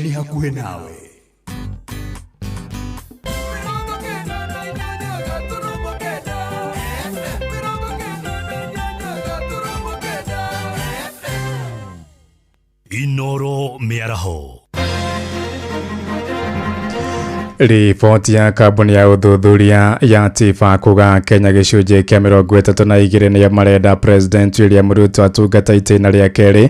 Ceceni hakuhĩ nawe. Inoro mĩaraho. Riboti ya kambuni ya ũthuthuria ya TIFA kuga Kenya gĩcunjĩ kĩa 32 nĩo marenda President William Ruto atungata itĩna rĩa kerĩ.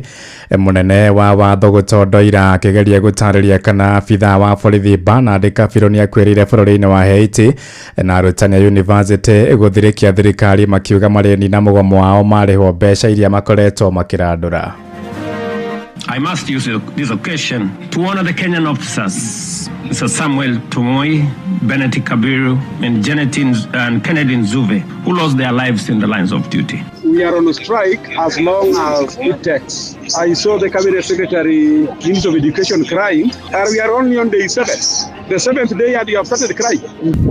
Mũnene wa watho gũtondoira akĩgeria gũtarĩria kana abithaa wa borithi Bernard Kabiru nĩakuĩrĩire bũrũri-inĩ wa Haiti, na arutani a yunivasĩtĩ gũthirĩkia thirikari makiuga marĩnina mũgomo wao marĩhwo mbeca iria makoretwo makĩrandũra. I must use this occasion to honor the Kenyan officers, Mr. Samuel Tumoi, Bennett Kabiru, and Janet and Kennedy Nzuve, who lost their lives in the lines of duty. We are on strike as long as it takes. I saw the cabinet secretary, Minister of Education, crying, and we are only on day 7. The seventh day and you have started crying.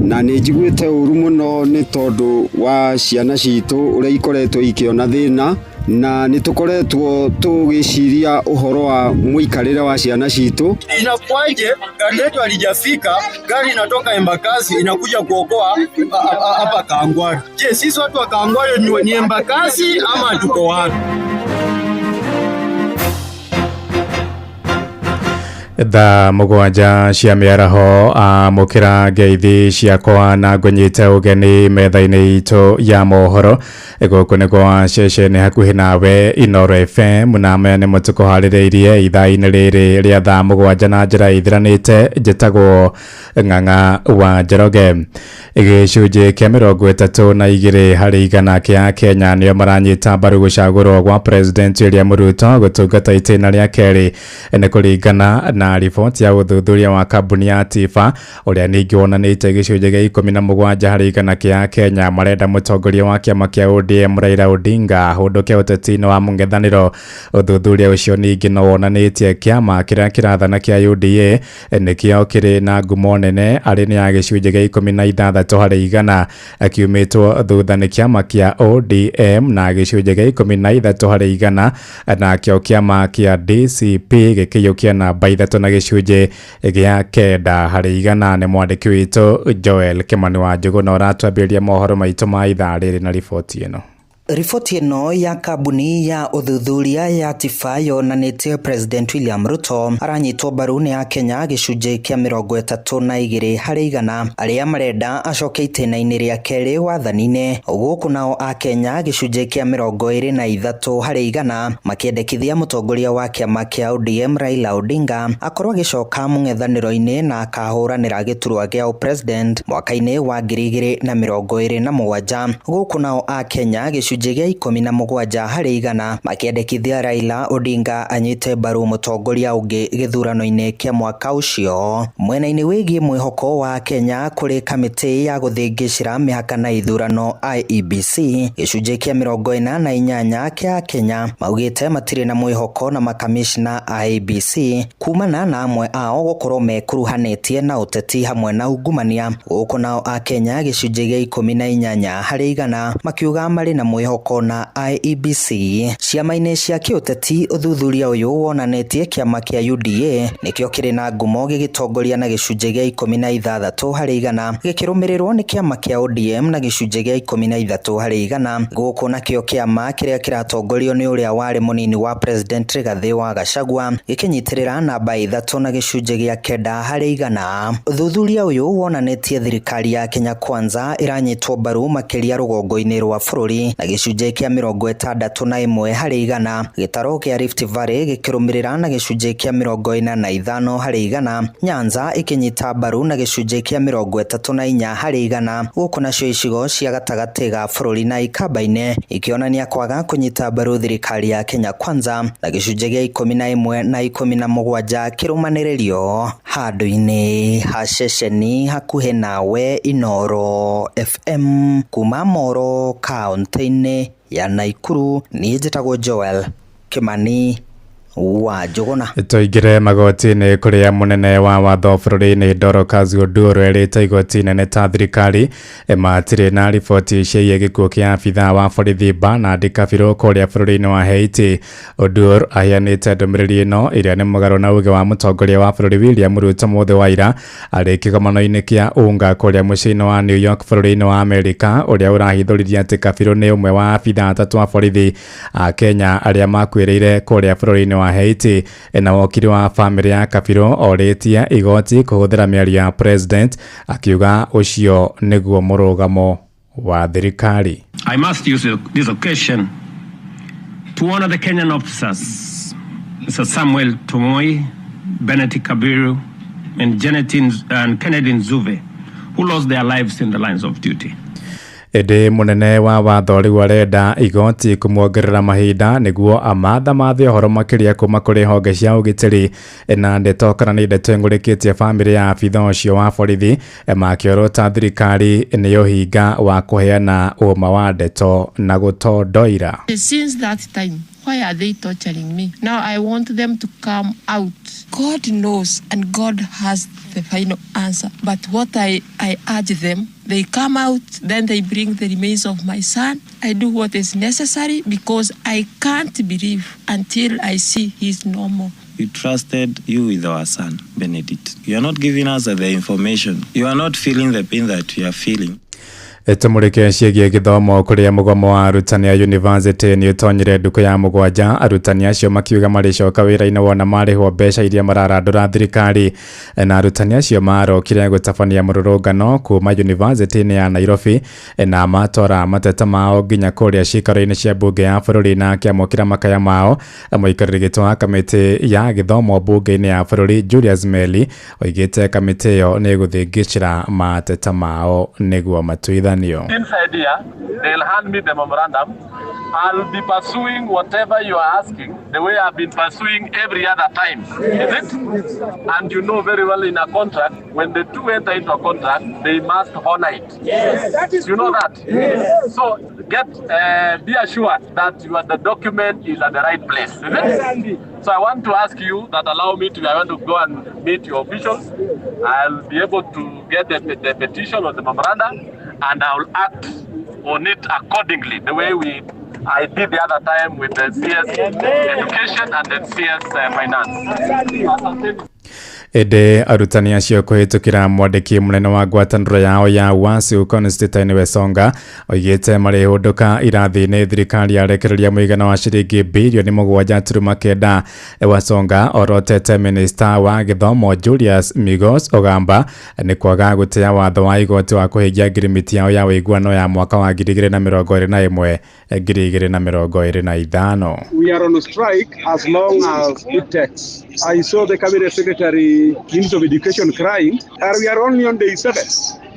Na nĩ njiguĩte ũru mũno nĩ tondũ wa ciana citũ ũrĩa ikoretwo ikĩona thĩna, na nĩ tũkoretwo tũgĩciria ũhoro wa mũikarĩre wa ciana citũ. Inakuwaje gari letu halijafika, gari inatoka Embakasi inakuja kuokoa hapa Kawangware? Je, sisi watu wa Kawangware ni Embakasi ama tuko wapi? Thaa 7 cia mĩaraho, amũkĩra ngeithi ciakwa na ngũnyite ũgeni metha-inĩ itũ ya mohoro. Gũkũ nĩ kwa ceceni hakuhĩ nawe Inoro FM, na maya nĩmo tũkũharĩrĩirie ithaa-inĩ rĩrĩ rĩa thaa 7 na njĩra ithiranĩte. Njĩtagwo Ng'ang'a wa Njoroge. Gĩcunjĩ kĩa 32 harĩ igana kĩa Kenya nĩo maranyita mbaru gũcagũrwo gwa President William Ruto gũtungata itĩna rĩa kerĩ, nĩ kũringana na riboti ya ũthuthuria wa kambuni ya TIFA ũrĩa ningĩ wonanĩtie gĩcunjĩ gĩa 17 harĩ igana kĩa Kenya marenda mũtongoria wa kĩama kĩa ODM Raila Odinga ahũndũke ũteti-inĩ wa mũng'ethanĩro. Ũthuthuria ũcio ningĩ no wonanĩtie kĩama kĩrĩa kĩrathana kĩa UDA nĩkĩo kĩrĩ na ngumo nene arĩ nĩ ya gĩcunjĩ gĩa 16 harĩ igana, akiumĩtwo thutha nĩ kĩama kĩa ODM na gĩcunjĩ gĩa 13 harĩ igana, nakĩo kĩama kĩa DCP gĩkĩiyũkia namba 3 na gĩcunjĩ gĩa 9 harĩ igana. Nĩ mwandĩki witũ Joel Kimani wa Njũgũna ũratwambĩrĩria mohoro maitũ ma ithaa rĩrĩ na riboti ĩno. Riboti ĩno ya kambuni ya ũthuthuria ya TIFA yonanĩtie President William Ruto aranyitwo mbaru nĩ Akenya gĩcunjĩ kĩa 32 harĩ igana arĩa marenda acoke itĩna-inĩ rĩa kerĩ wathani-inĩ, gũkũ nao Akenya gĩcunjĩ kĩa 23 harĩ igana makĩendekithia mũtongoria wa kĩama kĩa ODM Raila Odinga akorwo agĩcoka mũng'ethanĩro-inĩ na akahũranĩra gĩturwa gĩa ũpresident mwaka-inĩ wa 2027, gũkũ nao Akenya gĩcunjĩ gĩa 17 harĩ igana makĩendekithia Raila Odinga anyite mbaru mũtongoria ũngĩ gĩthurano-inĩ kĩa mwaka ũcio. Mwena-inĩ wĩgiĩ mwĩhoko wa Kenya kũrĩ kamĩtĩ ya gũthĩngĩcĩra mĩhaka na ithurano IEBC, gĩcunjĩ kĩa 48 kĩa Kenya maugĩte matirĩ na mwĩhoko na makamishna IEBC kumana na amwe ao gũkorwo mekuruhanĩtie na ũteti hamwe na ungumania, gũkũ nao Akenya gĩcunjĩ gĩa 18 harĩ igana makiuga marĩ na mwĩhoko na IEBC. Ciama-inĩ cia kĩũteti ũthuthuria ũyũ wonanĩtie kĩama kĩa UDA nĩkĩo kĩrĩ na ngumo gĩgĩtongoria na gĩcunjĩ gĩa 16 harĩ igana, gĩkĩrũmĩrĩrwo nĩ kĩama kĩa ODM na gĩcunjĩ gĩa 13 harĩ igana, gũkũ nakĩo kĩama kĩrĩa kĩratongorio nĩ ũrĩa warĩ mũnini wa President Rigathĩ wa Gachagua gĩkĩnyitĩrĩra namba 3 na gĩcunjĩ gĩa 9 harĩ igana. Ũthuthuria ũyũ wonanĩtie thirikari ya Kenya Kwanza ĩranyitwo mbaru makĩria rũgongo-inĩ rwa bũrũri na gĩcunjĩ kĩa 61 harĩ igana, gĩtarũ kĩa Rift Valley gĩkĩrũmĩrĩra na gĩcunjĩ kĩa 45 harĩ igana, Nyanza ĩkĩnyita mbaru na gĩcunjĩ kĩa 34 harĩ igana, gũkũ nacio icigo cia gatagatĩ ga bũrũri na Ikamba-inĩ ikĩonania kwaga kũnyita mbaru thirikari ya Kenya Kwanza na gĩcunjĩ gĩa 11 na 17 kĩrũmanĩrĩrio. Handũ-inĩ ha ceceni hakuhĩ nawe Inoro FM kuma Moro kaũntĩ-inĩ ya Naikuru, niĩ njĩtagwo Joel Kimani wa Njuguna. Tũingĩre magoti-inĩ kũrĩa mũnene wa watho bũrũri-inĩ Dorcas Oduor erĩte igoti nene ta thirikari matirĩ na riboti ciĩgiĩ gĩkuũ kĩa abithaa wa borithi Bernard Kabiru kũrĩa bũrũri-inĩ wa Haiti. Oduor aheanĩte ndũmĩrĩri ĩno ĩrĩa nĩ mũgarũ na uge wa mũtongoria wa bũrũri William Ruto mũthĩ wa ira arĩ kĩgomano-inĩ kĩa UNGA kũrĩa mũciĩ-inĩ wa New York bũrũri-inĩ wa Amerika, ũrĩa ũrahithũririe atĩ Kabiru nĩ ũmwe wa abithaa atatũ a borithi a Kenya arĩa makuĩrĩire kũrĩa bũrũri-inĩ wa Haiti. Na wokiri wa bamĩrĩ ya Kabiru orĩtie igoti kũhũthĩra mĩario ya president, akiuga ũcio nĩguo mũrũgamo wa thirikari. I must use this occasion to honor the Kenyan officers, Mr. Samuel Tomoi, Benedict Kabiru, and Janet and Kennedy Nzuve, who lost their lives in the lines of duty. Ĩndĩ mũnene wa watho rĩu arenda igoti kũmuongerera mahinda nĩguo amathamathe ũhoro makĩria kuma kũrĩ honge cia ũgitĩri na ndeto kana nĩ ndeto ĩng'ũrĩkĩtie bamĩrĩ ya abithaa ũcio wa borithi, makĩorota thirikari nĩ ũhinga wa kũheana ũma wa ndeto na gũtondoira. Since that time, why are they torturing me? Now I want them to come out. God knows and God has the final answer. But what I urge them, they come out, then they bring the remains of my son. I do what is necessary because I can't believe until I see he's normal. We trusted you with our son, Benedict. You are not giving us the information. You are not feeling the pain that we are feeling. Tũmũrĩke ciĩgiĩ gĩthomo kũrĩa mũgomo wa arutani a university nĩ ũtonyire ndukũ ya mũgwanja, arutani acio makiuga marĩcoka wĩra-inĩ wona marĩhwo mbeca iria mararandũra thirikari. Na arutani acio marokire gũtabania mũrũrũngano kuma university-inĩ ya Nairobi na matwara mateta mao nginya kũrĩa ciikaro-inĩ cia mbunge ya bũrũri na akĩamũkĩra makaya mao. Mũikarĩri gĩtĩ wa kamĩtĩ ya gĩthomo mbunge-inĩ ya bũrũri Julius Meli oigĩte kamĩtĩ ĩyo nĩ ĩgũthingĩcĩra mateta mao nĩguo matuithanio. Inside here, they'll hand me the memorandum. I'll be pursuing whatever you are asking the way I've been pursuing every other time. Is it? And you know very well in a contract, when the two enter into a contract, they must honor it. Yes. That is You know that? Yes. So be assured that the document is at the right place. Is it? Yes. So I want to ask you that allow me to, I want to go and meet your officials. I'll be able to get the petition or the memorandum, and I'll act on it accordingly, the way I did the other time with the CS Education and the CS Finance. Ĩndĩ arutani acio kũhĩtũkĩra mwandĩki mũnene wa ngwatanĩro yao ya WASU Constantine Wesonga oigĩte marĩhũndũka irathi-inĩ thirikari yarekereria mũigana wa ciringi birioni 7.9. Wesonga orotete minista wa gĩthomo Julius Migos Ogamba nĩ kwaga gũtĩa watho wa igoti wa kũhingia ngirimiti yao ya ũiguano ya mwaka wa 2021 2025. We are on strike as long as it takes. I saw the cabinet secretary, Minister of Education, crying, and we are only on day 7.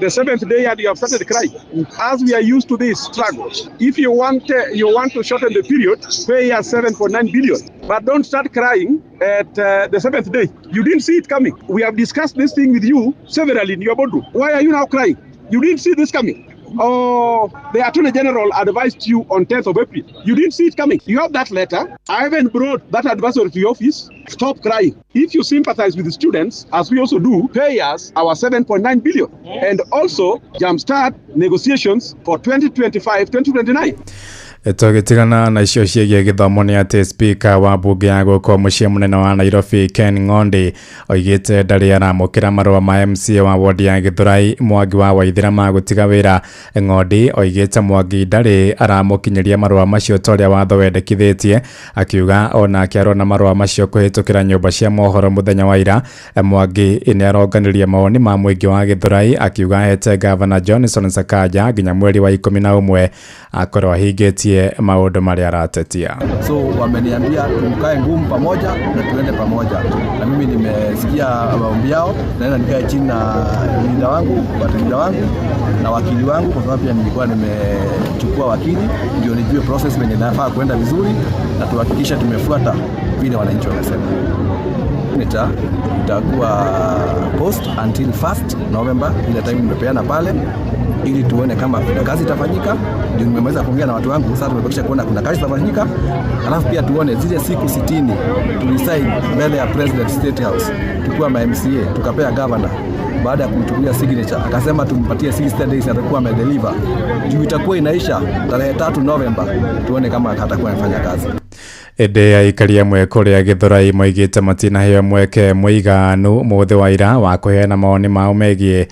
The seventh day, and you have started crying. As we are used to this struggle, if you want to shorten the period, pay us 7.9 billion. But don't start crying at the seventh day. You didn't see it coming. We have discussed this thing with you severally in your boardroom. Why are you now crying? You didn't see this coming. Oh, the Attorney General advised you on 10th of April. You didn't see it coming. You have that letter. I haven't brought that advisory to your office. Stop crying. If you sympathize with the students, as we also do, pay us our 7.9 billion. And also jumpstart negotiations for 2025-2029. Tũgĩtigana na icio ciĩgiĩ gĩthomo nĩ atĩ speaker wa mbunge ya gũkũ mũciĩ mũnene wa Nairobi Ken Ng'ondi oigĩte ndarĩ aramũkĩra marũa ma MCA wa wodi ya Gĩthũrai Mwangi wa Waithĩra ma gũtiga wĩra. Ng'ondi oigĩte Mwangi ndarĩ aramũkinyĩria marũa macio ta ũrĩa watho wendekithĩtie, akiuga onake arona marũa macio kũhĩtũkĩra nyũmba cia mohoro mũthenya wa ira. Mwangi nĩ aronganirie mawoni ma mũingĩ wa Gĩthũrai, akiuga ahete Gavana Johnson Sakaja nginya mweri wa 11 akorwo ahingĩtie maũndũ marĩa aratetia. So wameniambia tukae ngumu pamoja na tuende pamoja, na mimi nimesikia maombi yao, naenda nikae chini na mlinda wangu, wateja wangu na wakili wangu, kwa sababu pia nilikuwa nimechukua wakili ndio nijue process venye nafaa kwenda vizuri, na tuhakikisha tumefuata vile wananchi wamesema. Nitakuwa post until 1st November, ile time nimepeana pale, ili tuone kama kuna kazi itafanyika. Ndio nimeweza kuongea na watu wangu, sasa tumebakisha kuona kuna kazi itafanyika, alafu pia tuone zile siku 60 tulisign mbele ya President State House, tukiwa ma MCA tukapea governor baada ya kumchukulia signature akasema tumpatie 60 days atakuwa amedeliver. Juu itakuwa inaisha tarehe 3 November, tuone kama atakuwa anafanya kazi. Ĩndĩ aikari amwe kũrĩa Gĩthũrai moigĩte matinaheo mweke mũiganu mũthĩ wa ira wa kũheana mawoni mao megiĩ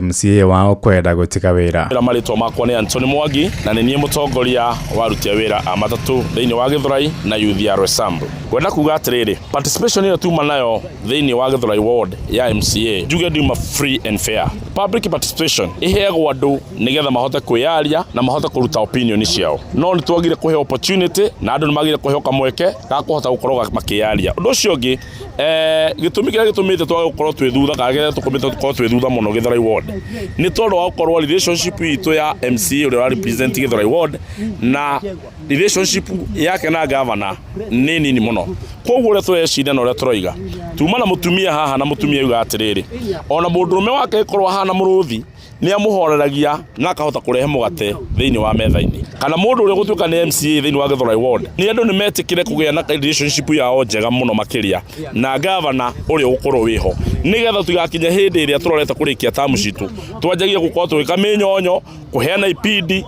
MCA wao kwenda gũtiga wĩra. Marĩtwa makwa nĩ Anthony Mwangi na nĩ niĩ mũtongoria wa aruti a wĩra a matatũ thĩinĩ wa Gĩthũrai na youth ya Roysambu. Ngwenda kuga atĩrĩrĩ, participation ĩyo tuma nayo thĩinĩ wa Gĩthũrai ward ya MCA njuge ndiuma free and fair. Public participation ĩheagwo andũ nĩgetha mahote kwĩyaria na mahote kũruta opinion ciao, no nĩ twagire kũheo opportunity na andũ nĩ magire kũheo kamweke ga kũhota gũkorwo makĩyaria. Ũndũ ũcio ũngĩ, gĩtũmi kĩrĩa gĩtũmĩte twage gũkorwo twĩ thutha kana kĩrĩa gĩtũmĩte tũkorwo twĩ thutha mũno Gĩthũrai ward nĩ tondũ wa gũkorwo relationship itũ ya MCA ũrĩa ũra represent Gĩthũrai ward na relationship yake na governor nĩ nini mũno. Koguo ũrĩa tũreciria na ũrĩa tũroiga, tuma na mũtumia haha na mũtumia auga atĩrĩrĩ, ona mũndũrũme wake ĩkorwo ahana mũrũthi nĩ amũhoreragia na akahota kũrehe mũgate thĩinĩ wa metha-inĩ. Kana mũndũ ũrĩa gũtuĩka nĩ MCA thĩinĩ wa Gĩthũrai ward, nĩ andũ nĩ metĩkĩre kũgĩa na relationship yao njega mũno makĩria na governor ũrĩa ũgũkorwo wĩho, nĩgetha tũtigakinye hĩndĩ ĩrĩa tũrorete kũrĩkia tamu citũ twanjagie gũkorwo tũgĩka mĩnyonyo, kũheana ipindi.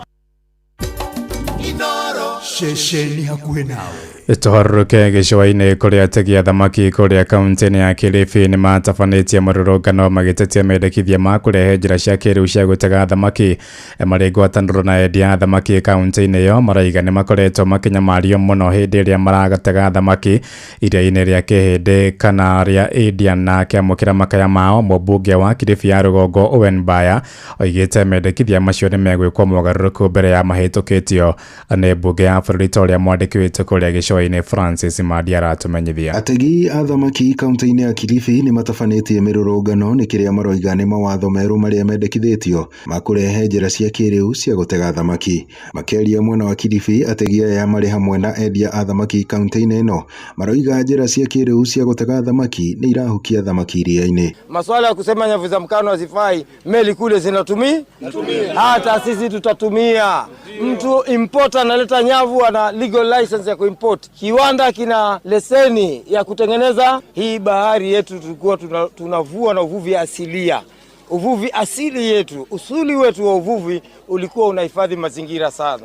Ceceni hakuhĩ nawe. Tũharũrũke gĩcũa-inĩ kũrĩa ategi a thamaki kũrĩa kaunti-inĩ ya Kilifi nĩ matabanĩtie mũrũrũngano magĩtetia mendekithia ma kũrehe njĩra cia kĩrĩu cia gũtega thamaki. Marĩ ngwatanĩro na endia a thamaki kaunti-inĩ ĩyo maraiga nĩ makoretwo makĩnyamario mũno hĩndĩ ĩrĩa maratega thamaki iria-inĩ rĩa Kĩhĩndĩ kana rĩa Indian. Na akĩamũkĩra makaya mao, mũmbunge wa Kilifi ya rũgongo Owen Baya oigĩte mendekithia macio nĩ megwĩkwo mogarũrũku mbere ya mahĩtũkĩtio nĩ mbunge ya bũrũri ta ũrĩa mwandĩki witũ kũrĩa gĩcũa-inĩ Francis Mandi aratumenyithia. Ategi a thamaki kaunti-inĩ ya Kilifi nĩ matabanĩtie mĩrũrũngano nĩ kĩrĩa maroiga nĩ mawatho merũ marĩa mendekithĩtio ma kũrehe njĩra cia kĩrĩu cia gũtega thamaki. Makĩaria mwena wa Kilifi, ategi aya marĩ hamwe na endia a thamaki kaunti-inĩ ĩno maroiga njĩra cia kĩrĩu cia gũtega thamaki nĩ irahukia thamaki iria-inĩ. Maswala ya kusema nyavu za mkano hazifai, meli kule zinatumia, hata sisi tutatumia. Mtu importer analeta nyavu, ana legal license ya kuimport, kiwanda kina leseni ya kutengeneza. Hii bahari yetu tulikuwa tunavua na uvuvi asilia. Uvuvi asili yetu, usuli wetu wa uvuvi ulikuwa unahifadhi mazingira sana,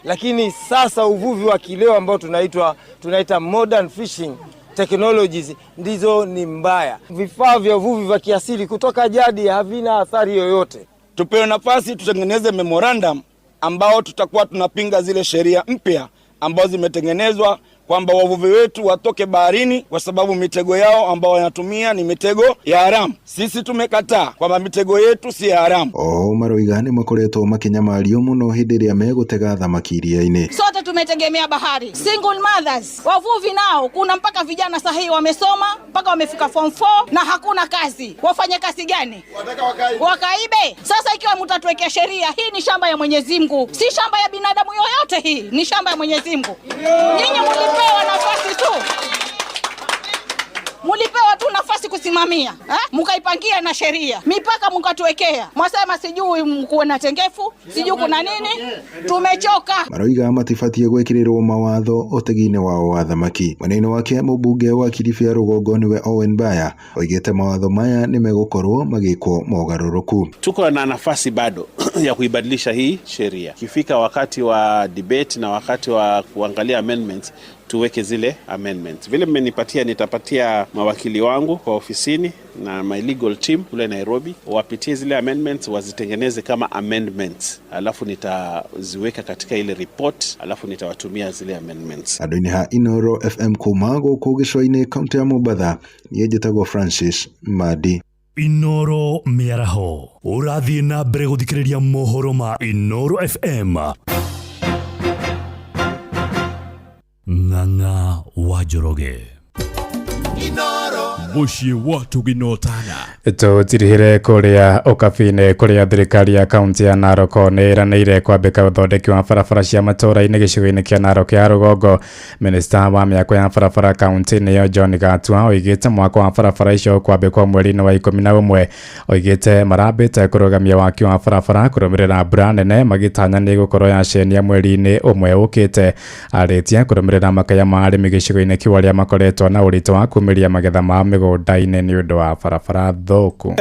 lakini sasa uvuvi wa kileo ambao tunaita modern fishing technologies ndizo ni mbaya. Vifaa vya uvuvi vya kiasili kutoka jadi havina athari yoyote. Tupewe nafasi tutengeneze memorandum ambao tutakuwa tunapinga zile sheria mpya ambazo zimetengenezwa kwamba wavuvi wetu watoke baharini kwa sababu mitego yao ambao wanatumia ni mitego ya haramu. Sisi tumekataa kwamba mitego yetu si ya haramu. O maroiga nĩ makoretwo makĩnyamario mũno hĩndĩ ĩrĩa megũtega thamaki iria-inĩ. Sote tumetegemea bahari. Single mothers, wavuvi nao, kuna mpaka vijana sahihi wamesoma mpaka wamefika form 4 na hakuna kazi. Wafanye kazi gani? Wakaibe. Sasa ikiwa mtatuwekea sheria, hii ni shamba ya Mwenyezi Mungu, si shamba ya binadamu yoyote, hii ni shamba ya Mwenyezi Mungu. Nyinyi mulipewa nafasi tu. Mulipewa tu nafasi kusimamia, mkaipangia na sheria, mipaka mkatuwekea, mwasema sijui kuna tengefu, sijui kuna nini. Tumechoka. Maroiga matibatie gwĩkĩrĩrwo mawatho ũtegi-inĩ wao wa thamaki. Mwena-inĩ wake mũmbunge wa Kilifi ya rũgongo nĩwe Owen Baya oigĩte mawatho maya nĩ megũkorwo magĩkwo mogarũrũku. Tuko na nafasi bado ya kuibadilisha hii sheria. Ikifika wakati wa debate na wakati wa kuangalia amendments, tuweke zile amendments. Vile mmenipatia, nitapatia mawakili wangu kwa ofisini na my legal team kule Nairobi wapitie zile amendments, wazitengeneze kama amendments, alafu nitaziweka katika ile report, alafu nitawatumia zile amendments. Andũ-inĩ ha Inoro FM kuma gũkũ gĩcũa-inĩ kaunti ya Mombatha, niĩ njĩtagwo Francis Mandi. Inoro mĩaraho ũrathiĩ na mbere gũthikĩrĩria mohoro ma Inoro FM. Ng'ang'a wa Njoroge. Mũciĩ wa Tũginotana. Tũtirihire kũrĩa ũkabi-inĩ kũrĩa thirikari ya kaunti ya Narok nĩ ĩranĩire kwambĩka ũthondeki wa barabara cia matũũra-inĩ gĩcigo-inĩ kĩa Narok ya rũgongo. Minista wa mĩako ya barabara kaunti-inĩ ĩyo John Gatua oigĩte mwako wa barabara icio ũkwambĩkwo mweri-inĩ wa 11. Oigĩte marambĩte kũrũgamia waki wa barabara kũrũmĩrĩra mbura nene magĩtanya nĩ gũkorwo yacenia mweri-inĩ ũmwe ũkĩte. Arĩtie kũrũmĩrĩra makaya ma arĩmi gĩcigo-inĩ kĩu arĩa makoretwo na ũritũ wa kumĩria magetha ma mĩgũnda-inĩ nĩ ũndũ wa barabara thũku.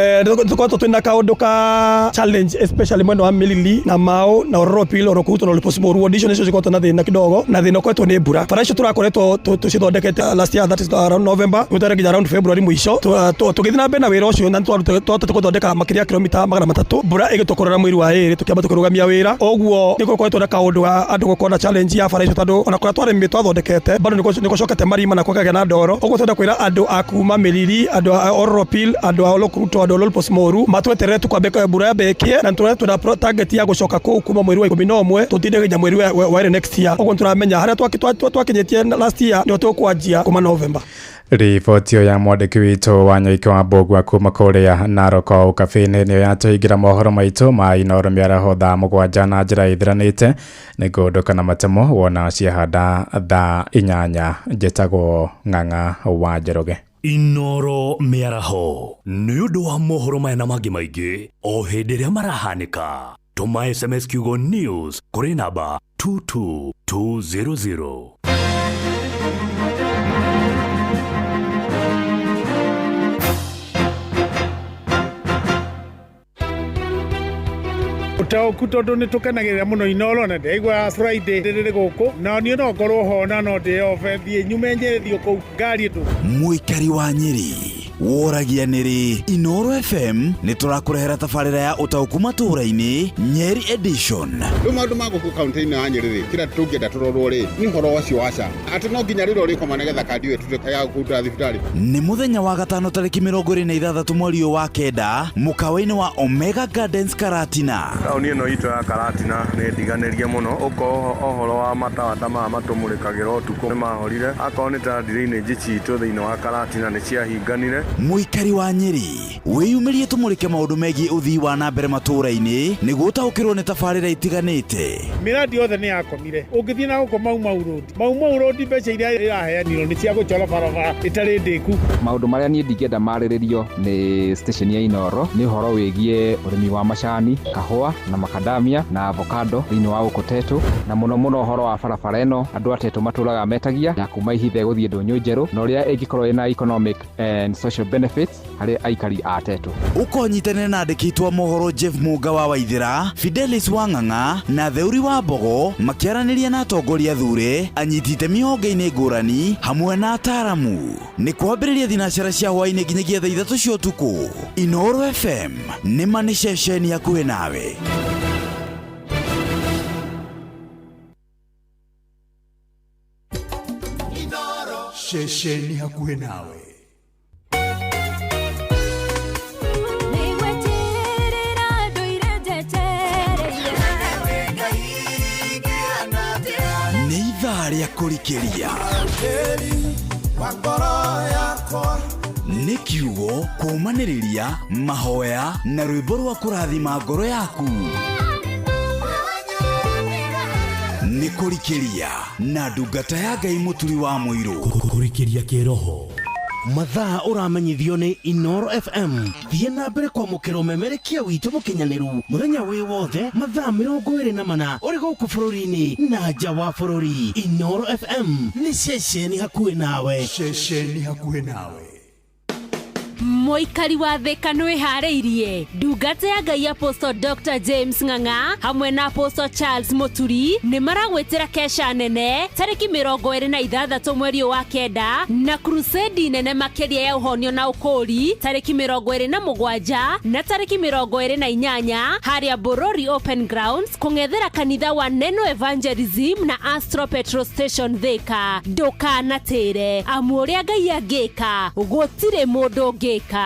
Tukoretwo twina kaundu ka challenge especially mwena wa Milili na Mau na Oropil Orokuto na Olposmoru ward icio nicio cikoretwo na thina kidogo na thina ukoretwo ni mbura. Bara icio turakoretwo tucithondekete last year, that is around November, gwetera nginya around February mwisho tugithii na mbere na wira ucio na twahotete guthondeka makiria ya kilomita 300. Mbura igitukorera mweri wa iri tukiamba tukirugamia wira uguo ni gukoretwo na kaundu ga andu gukorwo na challenge ya bara icio tondu ona kuria twarĩmire twathondekete bado nikucokete marima na kwakagĩa na ndoro. Uguo twenda kwira andu a kuma Milili, andu a Oropil, andu a Olokruto, andu a Olposmoru matweterere tukwambe mbura yambekie na tũrĩa twĩna target ya gũcoka kũu kuma mweri wa 11 tũtinde nginya mweri wa ĩrĩ next year. Ũguo nĩtũramenya harĩa twakinyĩtie last year nĩho tũkwanjia kuma November. Riboti ya mwandĩki witũ wa Nyoike wa Mbũgua kuma kũrĩa Narok ũkabi-inĩ nĩyo yatũhingĩra mohoro maitũ ma Inooro mĩaraho thaa 7 na njĩra ĩthiranĩte. Nĩ ngũndũka na matemo wona ciahanda thaa 8. Njĩtagwo Ng'ang'a wa Njoroge. Inooro mĩaraho nĩ ũndũ wa mohoro maya na mangĩ maingĩ o hĩndĩ ĩrĩa marahanĩka. Tũma SMS kiugo news kũrĩ namba 22200. Ũtaũku tondũ nĩ tũkenagĩrĩra mũno Inooro na ndĩraigua Friday rĩrĩ gũkũ na niĩ no ngorwo ho na no ndĩyobe thiĩ nyume Nyĩrĩ thiĩ kũu ngari ĩtũ. Mũikari wa Nyĩrĩ woragia nĩrĩ Inooro FM nĩ tũrakũrehera tabarĩra ya ũtaũku matũũra-inĩ Nyeri edition. Rĩu maũndũ ma gũkũ kaunti-inĩ ya Nyĩrĩ rĩ kĩrĩa tũngĩenda tũrorwo rĩ nĩ ũhoro ũcio wa SHA atĩ no nginya rĩrĩa ũrĩkoma nĩgetha kandi ĩyo ĩtuĩke ya kũruta thibitarĩ. Nĩ mũthenya wa gatano tarĩki 26 mweri ũyũ wa 9 mũkawa-inĩ wa Omega Gardens Karatina. Taũni ĩno itũ ya Karatina nĩ ndiganĩrie mũno ũkorwo ũhoro wa matawa ta maya matũmũrĩkagĩra ũtukũ nĩ mahorire akorwo nĩ ta drainage citũ thĩinĩ wa Karatina nĩ ciahinganire. Mũikari wa Nyĩrĩ wĩyumĩrie tũmũrĩke maũndũ megiĩ ũthii wa na mbere matũũra-inĩ nĩguo ũtaũkĩrwo nĩ tabarĩra itiganĩte. Mĩradi yothe nĩ yakomire ũngĩthiĩ na gũkũ Mau Mau Road, Mau Mau Road mbeca iria iraheanirwo nĩ cia gũchora barabara ĩtarĩ ndĩku. Maũndũ marĩa niĩ ndingĩenda marĩrĩrio nĩ station ya Inooro nĩ ũhoro wĩgiĩ ũrĩmi wa macani, kahũa na makadamia na avocado thĩinĩ wa gũkũ Tetu, na mũno mũno ũhoro wa barabara ĩno andũ a Tetu matũraga metagia ya kuma Ihithe gũthiĩ Ndũnyũ Njerũ na ũrĩa ĩngĩkorwo ĩna economic and social benefits harĩ aikari a Tetu. Ũkonyitanĩra na andĩki a mohoro Jeff Munga wa Waithĩra, Fidelis wa Ng'ang'a na Theuri wa Mbogo makĩaranĩria na atongoria thure, anyiti itemi honge-inĩ ngũrani hamwe na ataaramu. Nĩ kwambĩrĩria thinacara cia hwaĩ-inĩ nginyagia thaa 3 cia ũtukũ. Inooro FM nĩ ma nĩ ceceni hakuhĩ nawe. Ceceni hakuhĩ nawe. Nĩ ithaa rĩa kũrikĩria. Nĩ kiugo kũũmanĩrĩria mahoya na rwĩmbo rwa kũrathima ngoro yaku. Nĩ kũrikĩria na ndungata ya Ngai Mũturi wa Mũirũ. Kũrikĩria kĩroho. Mathaa ũramenyithio nĩ Inooro FM. Thiĩ na mbere kwamũkĩra ũmemerekia witũ mũkinyanĩru mũthenya wĩ wothe mathaa 24 ũrĩ gũkũ bũrũri-inĩ na nja wa bũrũri. Inooro FM nĩ ceceni hakuhĩ nawe. Ceceni hakuhĩ nawe. Mũikari wa Thĩka nĩwĩharĩirie. Ndungata ya Ngai Apostle Dr. James Ng'ang'a hamwe na Apostle Charles Mũturi nĩ maragwĩtĩra kesha nene tarĩki 26 mweri wa 9 na crusade nene makĩria ya ũhonio na ũkũũri tarĩki 27 na tarĩki 28 harĩa Borori Open Grounds kũng'ethera kanitha wa Neno Evangelism na Astro Petrol Station Thĩka. Ndũkanatĩre amu ũrĩa Ngai angĩka gũtirĩ mũndũ ũngĩka.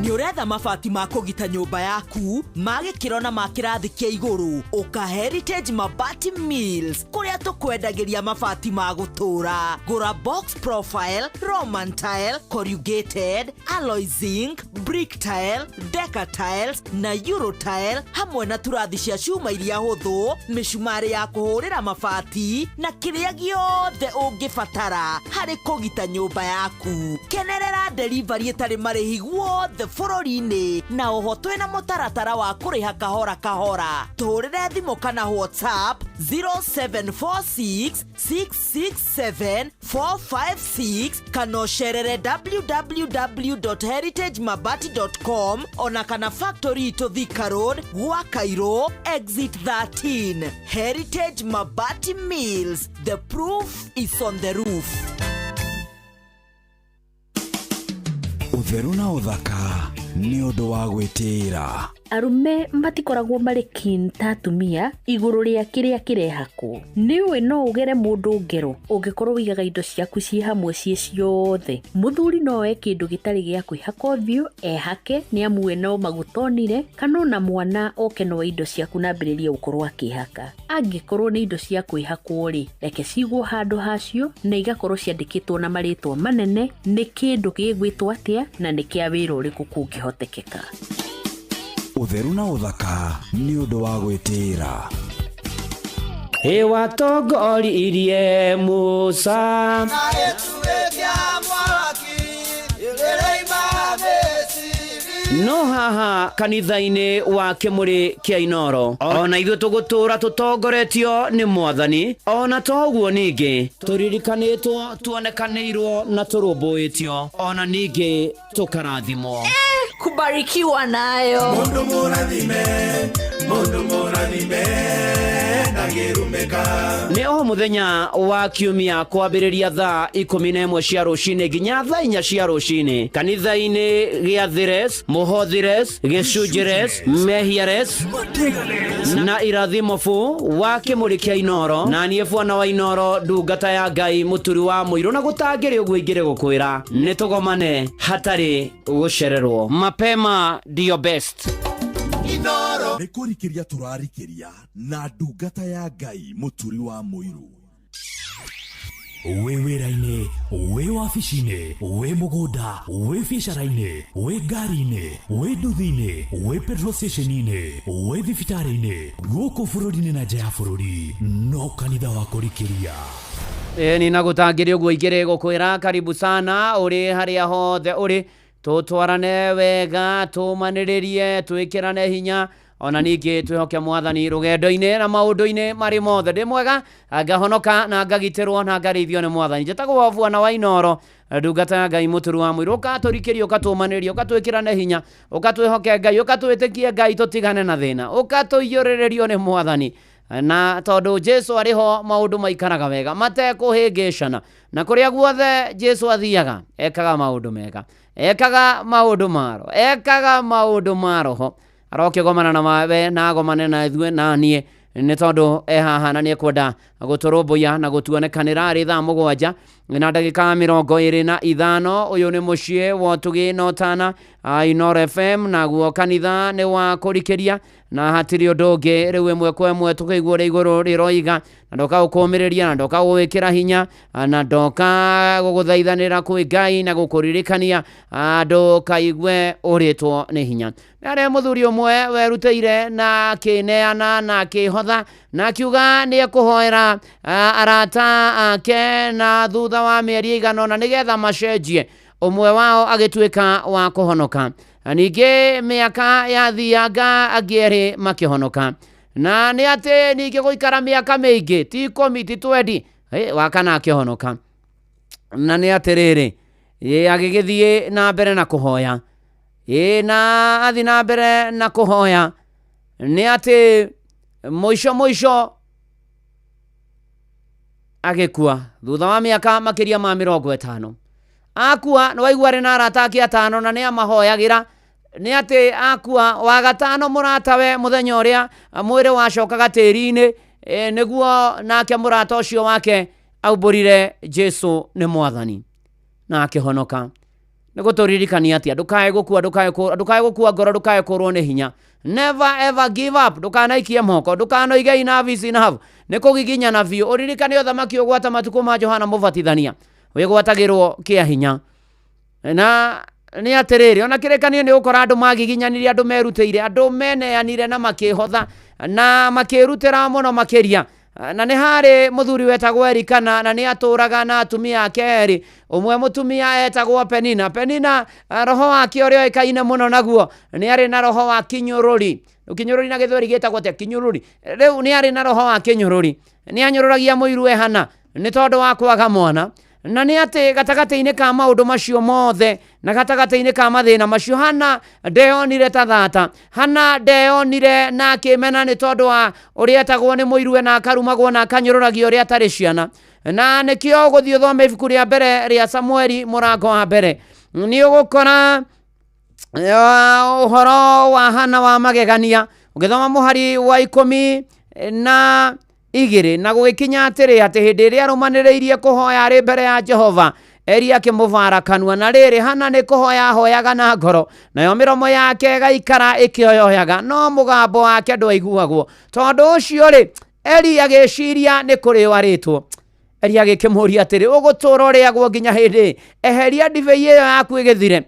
Nĩ ũretha mabati ma kũgita nyũmba yaku ma gĩkĩro na ma kĩrathi kĩa igũrũ? Ũka Heritage Mabati Mills, kũrĩa tũkwendagĩria mabati ma gũtũũra. Gũra box profile, Roman tile, corrugated, alloy zinc, brick tile, deca tiles na euro tile, hamwe na turathi cia cuma iria hũthũ, mĩcumarĩ ya kũhũrĩra mabati na kĩrĩa gĩothe ũngĩbatara harĩ kũgita nyũmba yaku. Kenerera delivery ĩtarĩ marĩhi guothe bũrũri-inĩ, na oho twĩna mũtaratara wa kũrĩha kahora kahora. Tũhũrĩre thimũ kana WhatsApp 0746 667 456, kana ũcerere www.heritagemabati.com, ona kana factory itũ Thika Road, gwa Cairo exit 13. Heritage Mabati Mills, the proof is on the roof. Ũtheru na ũthaka nĩ ũndũ wa gwĩtĩĩra. Arũme matikoragwo marĩ keen ta atumia igũrũ rĩa kĩrĩa kĩrehakwo. Nĩũĩ no ũgere mũndũ ngero ũngĩkorwo ũigaga indo ciaku ciĩ hamwe ciĩ ciothe. Mũthuri no oe kĩndũ gĩtarĩ gĩa kwĩhaka ũthiũ ehake, nĩ amu we no maguta onire, kana ona mwana oke no indo ciaku na ambĩrĩrie gũkorwo akĩhaka. Angĩkorwo nĩ indo cia kwĩhakwo rĩ, reke cigwo handũ hacio na igakorwo ciandĩkĩtwo na marĩtwa manene nĩ kĩndũ gĩgwĩtwo atĩa na nĩ kĩa wĩra ũrĩkũ kũngĩhotekeka. Ũtheru na ũthaka nĩ ũndũ wa gwĩtĩĩra. Ĩwatongoririe Musa. No haha kanitha-inĩ wa Kĩmũrĩ kĩa Inoro, ona ithuĩ tũgũtũũra tũtongoretio nĩ Mwathani. Ona to ũguo, ningĩ tũririkanĩtwo, tuonekanĩirwo na tũrũmbũĩtio, ona ningĩ tũkarathimwo. Kubarikiwa nayo. Mundu mũrathime, mundu mũrathime ndangĩrumĩka. Nĩ o mũthenya wa kiumia kwambĩrĩria thaa 11 cia rũcinĩ nginya thaa 4 cia rũcinĩ, kanitha-inĩ gĩa Thires, Mũhothires, Gĩcunjĩres, Mehiares na Irathimo bu wa Kĩmũrĩ kĩa Inoro, na niĩ bwana wa Inoro, ndungata ya Ngai, mũturi wa mũirũ, na gũtangĩrĩ ũguo ingĩrĩ gũkwĩra nĩ tũgomane hatarĩ gũcererwo. Mapema ndio best. Nĩ kũrikĩria tũrarikĩria na ndungata ya Ngai, mũturi wa mũiru. Wĩ wĩra-inĩ, wĩ wabici-inĩ, wĩ mũgũnda, wĩ biacara-inĩ, wĩ ngari-inĩ, wĩ nduthi-inĩ, wĩ petrol station-inĩ, wĩ thibitarĩ-inĩ, gũkũ bũrũri-inĩ na nja ya bũrũri, no kanitha wa kũrikĩria. Ĩni na gũtangĩrĩ ũguo ingĩrĩ gũkwĩra karibu sana ũrĩ harĩa hothe ũrĩ, tũtwarane wega, tũmanĩrĩrie, twĩkĩrane hinya, ona ningĩ twĩhoke Mwathani rũgendo-inĩ na maũndũ-inĩ marĩ mothe. Ndĩ mwega, ngahonoka na ngagitĩrwo na ngarĩithio nĩ Mwathani. Njĩtagwo bwana wa Inoro, ndungata ya Ngai, mũturu wa mũirũ. Ũkatũrikĩria, ũkatũmanĩrĩria, ũkatwĩkĩrane hinya, ũkatwĩhoke Ngai, ũkatwĩtĩkie Ngai, tũtigane na thĩna, ũkatũiyũrĩrĩrio nĩ Mwathani. Na tondũ Jesu arĩ ho, maũndũ maikaraga wega matekũhĩngĩcana, na kũrĩa guothe Jesu athiaga ekaga maũndũ mega, ekaga maũndũ maro, ekaga maũndũ ma roho. Arokĩgomana na mawe na agomane na ithuĩ na niĩ, nĩ tondũ e haha na nĩ ekwenda gũtũrũmbũiya na gũtuonekanĩra. Arĩ thaa 7:25. Ũyũ nĩ mũciĩ wa ũtugi na ũtana, Inoro FM, naguo kanitha nĩ wa kũrikĩria na hatirĩ ũndũ ũngĩ. Rĩu ĩmwe kwa ĩmwe tũkĩigua ũrĩa igũrũ rĩroiga, na ndoka gũkũmĩrĩria, na ndoka gũgwĩkĩra hinya, na ndoka gũgũthaithanĩra kwĩ Ngai na gũkũririkania ndũkaigue ũrĩtwo nĩ hinya. Nĩ mũthuri ũmwe werutĩire na akĩneana na akĩhotha na akiuga nĩ ekũhoera arata ake, na thutha wa mĩeri ĩigana ũna nĩgetha macenjie, ũmwe wao agĩtuĩka wa kũhonoka. Ningĩ mĩaka yathianga, angĩ erĩ makĩhonoka. Na nĩ atĩ ningĩ gũikara mĩaka mĩingĩ, ti 10, ti 20, wa kana akĩhonoka. Na nĩ atĩrĩrĩ, agĩgĩthiĩ na mbere na kũhoya, na athi na mbere na kũhoya, nĩ atĩ mũico mũico agĩkua thutha wa mĩaka makĩria ma 50. Akua, nĩ waigua arĩ na arata ake atano na nĩ amahoyagĩra. Nĩ atĩ akua, wa gatano mũratawe, mũthenya ũrĩa mwĩrĩ wacokaga tĩri-inĩ, nĩguo nake mũrata ũcio wake aumbũrire Jesu nĩ Mwathani na akĩhonoka. Nĩ gũtũririkania atĩa? Ndũkae gũkua, ndũkae gũkua ngoro, ndũkae kũrwo nĩ hinya. Never ever give up. Ndũkanaikie moko, ndũkanoige enough is enough. Nĩ kũgiginyana biũ. Ũririkane ũthamaki ũgwata matukũ ma Johana Mũbatithania wĩgwatagĩrwo kĩa hinya. Na nĩ atĩrĩrĩ, ona kĩrĩkanĩro nĩ ũgũkora andũ magiginyanire, andũ merutĩire, andũ meneanire na makĩhotha na makĩrutĩra mũno makĩria. Na nĩ harĩ mũthuri wetagwo Elikana, na nĩ atũraga na atumia ake erĩ. Ũmwe mũtumia etagwo Penina. Penina, roho wake ũrĩa oĩkaine mũno naguo nĩ arĩ na roho wa kĩnyũrũri. Kĩnyũrũri na gĩthweri gĩtagwo atĩa? Kĩnyũrũri. Rĩu nĩ arĩ na roho wa kĩnyũrũri, nĩ anyũrũragia mũiruwe Hana nĩ tondũ wa kwaga mwana. Na nĩ atĩ gatagatĩ-inĩ ka maũndũ macio mothe na gatagatĩ-inĩ ka mathĩna macio, Hana ndeyonire ta thata. Hana ndeyonire na akĩmena nĩ tondũ wa ũrĩa etagwo nĩ mũiruwe na akarumagwo na akanyũrũragio ũrĩa atarĩ ciana. Na nĩkĩo ũgũthiĩ ũthome ibuku rĩa mbere rĩa Samueli mũrango wa mbere, nĩ ũgũkora ũhoro wa Hana wa magegania. Ũgĩthoma mũhari wa 12, na gũgĩkinya atĩrĩ, atĩ hĩndĩ ĩrĩa arũmanĩrĩirie kũhoya arĩ mbere ya Jehova, Eli akĩmũbara kanua. Na rĩrĩ, Hana nĩ kũhoya ahoyaga na ngoro, nayo mĩromo yake ĩgaikara ĩkĩoyoyaga, no mũgambo wake ndwaiguagwo. Tondũ ũcio rĩ, Eli agĩciria nĩ kũrĩo arĩtwo. Eli agĩkĩmũria atĩrĩ, ũgũtũra ũrĩagwo nginya hĩndĩ? Eheria ndibei ĩyo yaku ĩgĩthire.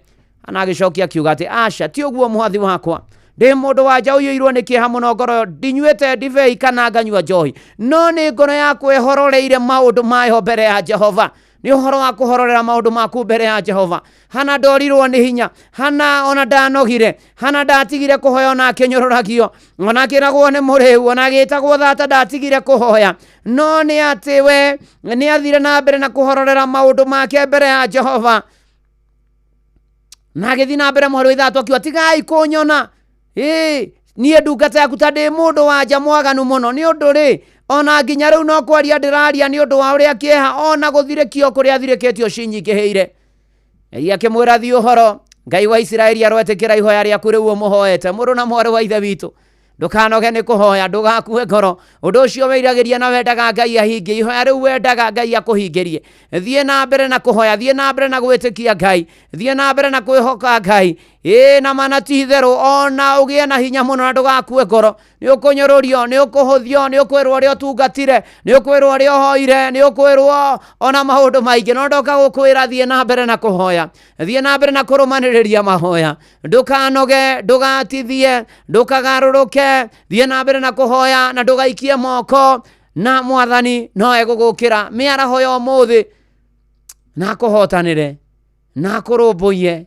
Hana agĩcokia akiuga atĩ, aca, ti ũguo mwathi wakwa. Ndĩ mũndũ wa nja ũiyũirwo nĩ kĩeha mũno ngoro, ndinyuĩte ndibei kana nganyua njohi, no nĩ ngoro yakwa ĩhororeire maũndũ mayo mbere ya Jehova. Nĩ ũhoro wa kũhororera maũndũ maku mbere ya Jehova. Hana ndorirwo nĩ hinya, Hana ona ndanogire, Hana ndatigire kũhoya ona akĩnyũrũragio, ona akĩragwo nĩ mũrĩu, ona agĩtagwo thata, ndatigire kũhoya. No nĩ atĩ we nĩ athire na mbere na kũhororera maũndũ make mbere ya Jehova. Na agĩthiĩ na mbere mũhari wa 6 akiuga, tigai kũnyona ĩĩ niĩ ndungata yaku ta ndĩ mũndũ wa nja mwaganu mũno, nĩ ũndũ rĩ, ona nginya rĩu no kwaria ndĩraria nĩ ũndũ wa ũrĩa kĩeha ona gũthirĩkio kũrĩa thirĩkĩtio cinyingĩhĩire. Eli akĩmwĩra, thiĩ ũhoro, Ngai wa Isiraeli aroetĩkĩra ihoya rĩaku rĩu ũmũhoete. Mũrũ na mwarĩ wa ithe witũ, ndũkanoge nĩ kũhoya, ndũgakue ngoro. Ũndũ ũcio wĩriragĩria na wendaga Ngai ahingie, ihoya rĩu wendaga Ngai akũhingĩrie, thiĩ na mbere na kũhoya, thiĩ na mbere na gwĩtĩkia Ngai, thiĩ na mbere na kwĩhoka Ngai. Ĩĩ na mana ti itherũ, ona ũgĩe na hinya mũno na ndũgakue ngoro. Nĩ ũkũnyũrũrio, nĩ ũkũhũthio, nĩ ũkwĩrwo ũrĩa ũtungatire, nĩ ũkwĩrwo ũrĩa ũhoire, nĩ ũkwĩrwo ona maũndũ maingĩ, no ndoka gũkwĩra thiĩ na mbere na kũhoya, thiĩ na mbere na kũrũmanĩrĩria mahoya. Ndũkanoge, ndũgatithie, ndũkagarũrũke, thiĩ na mbere na kũhoya na ndũgaikie moko, na mwathani no egũgũkĩra mĩaraho ya ũmũthĩ na akũhotanĩre na akũrũmbũiye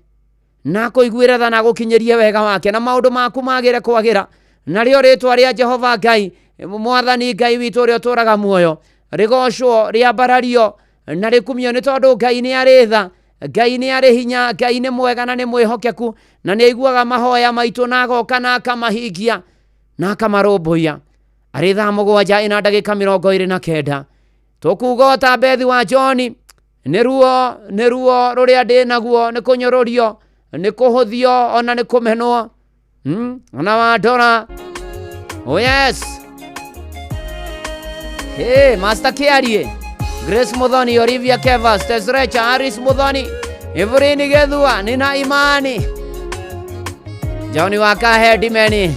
na akũiguĩre tha na agũkinyĩrie wega wake, na maũndũ maku magĩre kwagĩra. Narĩo rĩtwa rĩa Jehova Ngai, mwathani Ngai witũ ũrĩa ũtũũraga muoyo, rĩgocwo, rĩambarario na rĩkumio, nĩ tondũ Ngai nĩ arĩ tha, Ngai nĩ arĩ hinya, Ngai nĩ mwega na nĩ mwĩhokeku, na nĩ aiguaga mahoya maitũ na agoka na akamahingia na akamarũmbũiya. Arĩ thaa 7:29, tũkuga o ta Bethi wa John, nĩ ruo, nĩ ruo rũrĩa ndĩ naguo, nĩ kũnyũrũrio, nĩ kũhũthio, ona nĩ kũmenwo. Ona wandora. Oh yes. Hey, Master Kiarie, Grace Muthoni, Olivia Kevas, Tesrecha, Harris Muthoni, Evelyn Gethua, Nina Imani, Johnny Wakahe Dimeni.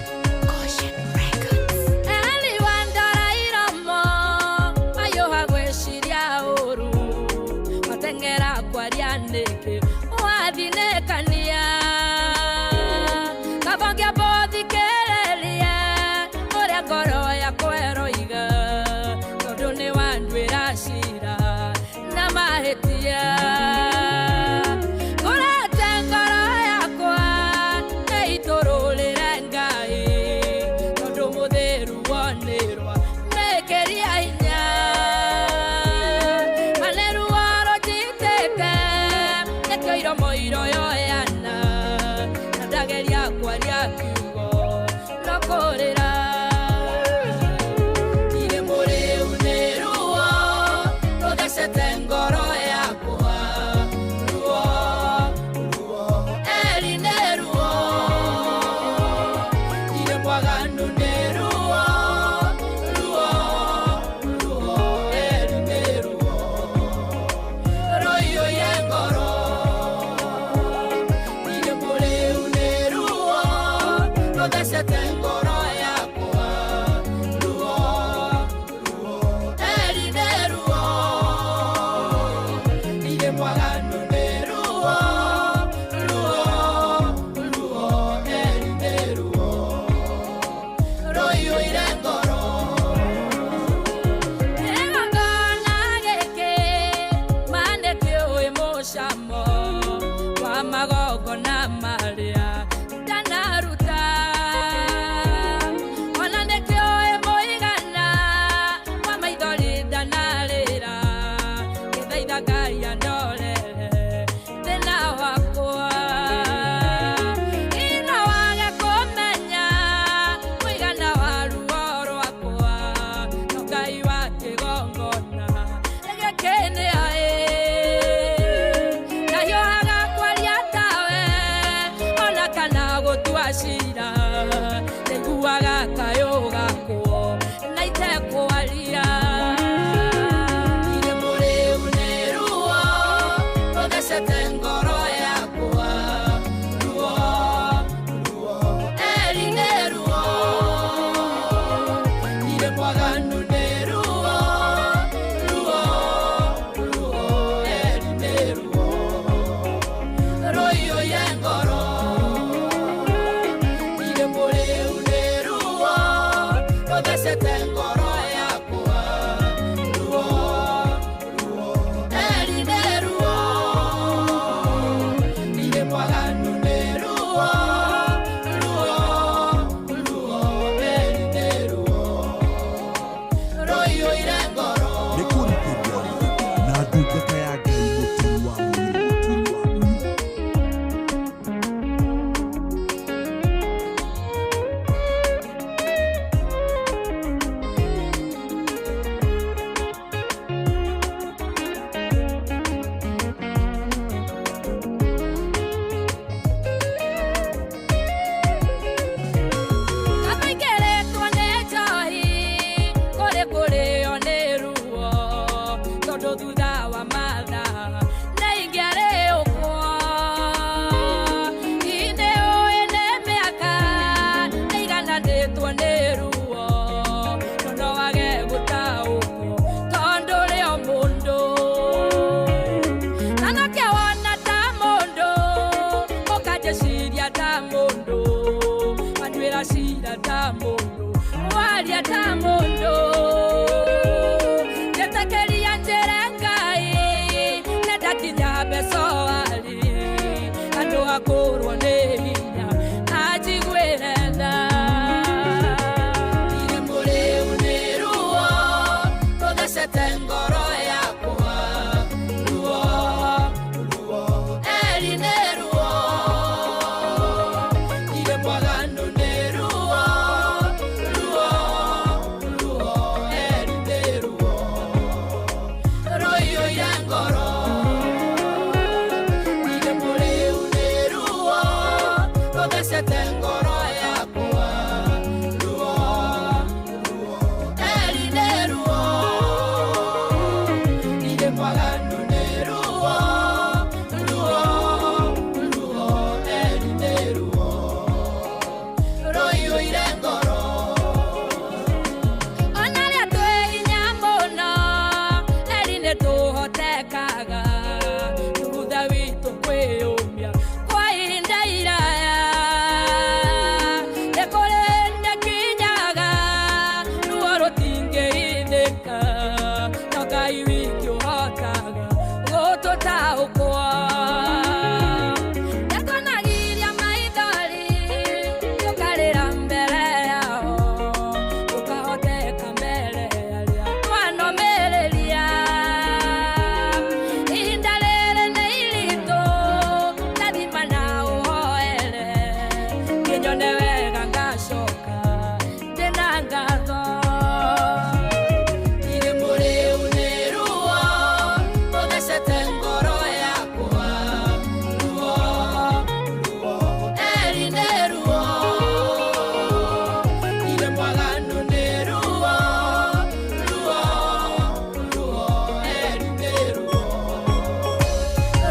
ta mũndũ Njetekeria njĩre Ngai nĩ ndakinya Besoari andũ akũrwo nĩ hinya anjiguĩre tha. Irĩ mũrĩu nĩ ruo rũthecete ngoro yakwa ruo ruo eri nĩ ruo irĩ mwaganu nĩ ruo ruo ruo eri nĩ ruo rũiyũire ngoro irĩ mũrĩu nĩ ruo rũthecete ngoro yakwa ruo ruo eri nĩ ruo irĩ mwaganu nĩ ruo ruo ruo eri nĩ ruo rũiyũire ngoro ona rĩa twĩ hinya mũno eri nĩ tũhotekaga thutha witũ kwĩyũmia kwa ihinda iraya nĩ kũrĩ nĩkinyaga ruo rũtingĩhithĩka no Ngai wiki ũhotaga gũtũtaũkwo Nĩtũnagiria maithori tũkarĩra mbere yao tũkahoteka mbere arĩa twanomĩrĩria ihinda rĩrĩ nĩ iritũ ndathima na ũhoere kĩnyone wega ngacoka ndĩna ngatho irĩ mũrĩu nĩ ruo rũthecete ngoro yakwa ruo ruo eri nĩ ruo irĩ mwaganu nĩ ruo ruo ruo eri nĩ ruo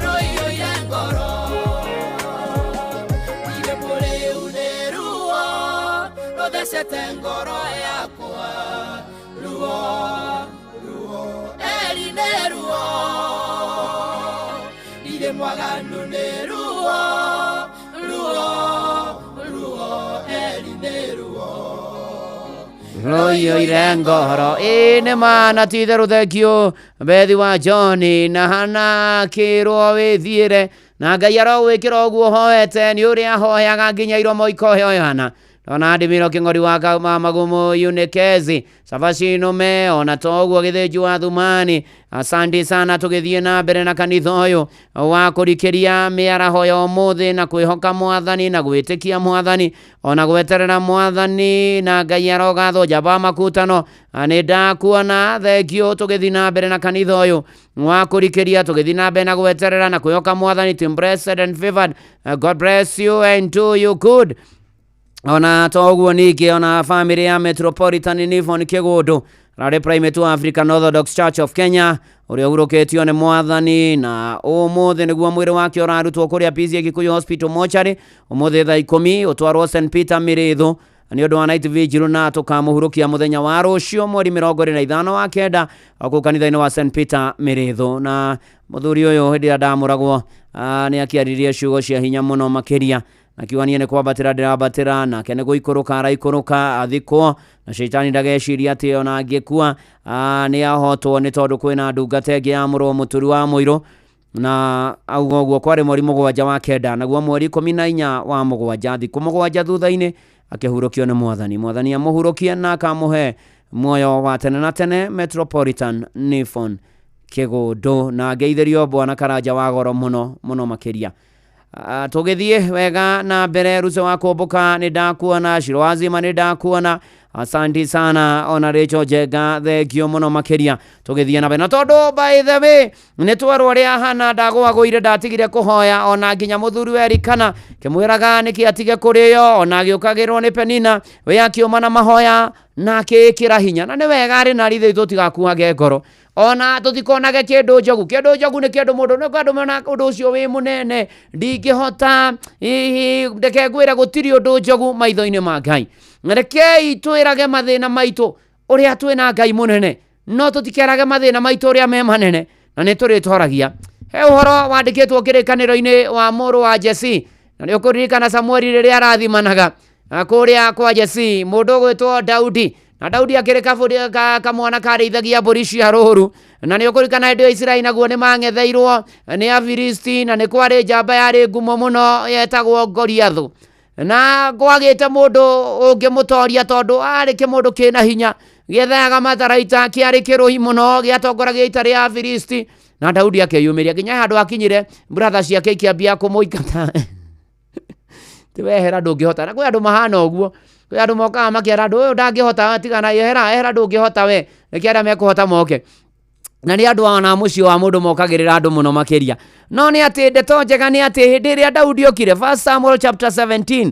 rũiyũire ngoro irĩ mũrĩu nĩ ruo rũthecete ngoro yakwa ruo ruo eri nĩ ruo irĩ mwaganu nĩ ruo ruo ruo eri nĩ ruo rũiyũire ngoro ĩ nĩ ma na ti itherũ thengio bethi wa John na hana kĩrwo wĩthiĩre na Ngai arogwĩkĩra ũguo hoete nĩ ũrĩa ahoyaga nginya iromo ikoyoyana ona ndimiro kĩng'ori wa magumu unikezi savashinume ona toguo gĩthĩnji wa thumani asante sana tũgĩthiĩ na mbere na kanitha ũyũ wa kũrikĩria mĩaraho ya ũmũthĩ na kwĩhoka mwathani na gwĩtĩkia mwathani ona gweterera mwathani na Ngai arogathwo njamba makutano nĩ ndakuona thengio tũgĩthiĩ na mbere na kanitha ũyũ wa kũrikĩria tũgĩthiĩ na mbere na gweterera na kwĩhoka mwathani team blessed and favored. God bless you and do you good ona toguo ningĩ ona famĩlĩ ya Metropolitan Nivon Kĩgũndũ rarĩ Primate wa African Orthodox Church of Kenya ũrĩa ũhurũkĩtio nĩ mwathani na ũmũthĩ nĩguo mwĩrĩ wake ũrarutwo kũrĩa PCEA Kikuyu Hospital Mortuary ũmũthĩ thaa 10 ũtwarwo St Peter Mĩrĩthũ nĩ ũndũ wa night vigil na tũkamũhurũkia mũthenya wa rũciũ mweri 25 wa kenda kũu kanitha-inĩ wa St Peter Mĩrĩthũ na mũthuri ũyũ hĩndĩ ĩrĩa ndamũragwo nĩ akĩaririe ciugo cia hinya mũno makĩria akiuga niĩ nĩ kwambatĩra ndĩrambatĩra nake nĩ gũikũrũka araikũrũka athikwo na caitani ndageciria atĩ ona angĩkua nĩ ahotwo nĩ tondũ kwĩna ndungata ĩngĩ ya mũrũ mũturi wa mũirũ na auga ũguo kwarĩ mweri 7 wa kenda naguo mweri 14 wa 7 thikũ 7 thutha-inĩ akĩhurũkio nĩ mwathani mwathani amũhurũkie na akamũhe muoyo wa tene na tene Metropolitan Nifon Kĩgũndũ na ngeithĩrio bwana Karanja wa goro mũno mũno makĩria. Tũgĩthiĩ wega na mbere Ruce wa kũmbũka nĩ ndakuona Shirwazima nĩ ndakuona asanti sana ona Rachel Njenga thengio mũno makĩria tũgĩthiĩ na mbere na tondũ by the way nĩ twerwo ũrĩa Hana ndagũagũire ndatigire kũhoya ona nginya mũthuri we Elikana kĩmwĩraga nĩkĩ atige kũrĩo ona agĩũkagĩrwo nĩ Penina we akĩũma na mahoya na akĩĩkĩra hinya na nĩ wega arĩ na rithe tũtigakuage ngoro ona tũtikonage kĩndũ njogu kĩndũ njogu nĩ kĩndũ mũndũ nĩ andũ mona ũndũ ũcio wĩ mũnene ndingĩhota hihi reke ngwĩre gũtirĩ ũndũ njogu maitho-inĩ ma Ngai rekei twĩrage mathĩna maitũ ũrĩa twĩna Ngai mũnene no tũtikerage mathĩna maitũ ũrĩa me manene na nĩ tũrĩtoragia he ũhoro wandĩkĩtwo kĩrĩkanĩro-inĩ wa mũrũ wa Jesi na nĩ ũkũririkana Samueli rĩrĩa arathimanaga kũrĩa kwa Jesi mũndũ ũgwĩtwo Daudi Na Daudi akĩrĩ kabũri kamwana karĩithagia mbũri cia rũru. Na nĩ ũkũririkana hĩndĩ ĩyo Isiraeli naguo nĩ mang'etheirwo nĩ Afilisti, na nĩ kwarĩ njamba yarĩ ngumo mũno yetagwo Goliathũ. Na kwagĩte mũndũ ũngĩmũtoria tondũ arĩ kĩmũndũ kĩna hinya, gĩethaga matharaita, kĩarĩ kĩrũhi mũno, gĩatongoragia ita rĩa Afilisti. Na Daudi akĩyumĩria nginya handũ akinyire brother ciake ikĩambia kũmũingata. Ti wehera ndũngĩhota. Na kwĩ andũ mahana ũguo, kwĩ andũ mokaga makera andũ ũyũ ndangĩhota, tigana ehera, ehera ndũngĩhota we, reke arĩa mekũhota moke. Na nĩ andũ ona mũciĩ wa mũndũ mokagĩrĩra andũ mũno makĩria. No nĩ atĩ ndeto njega nĩ atĩ hĩndĩ ĩrĩa Daudi okire, 1 Samuel chapter 17,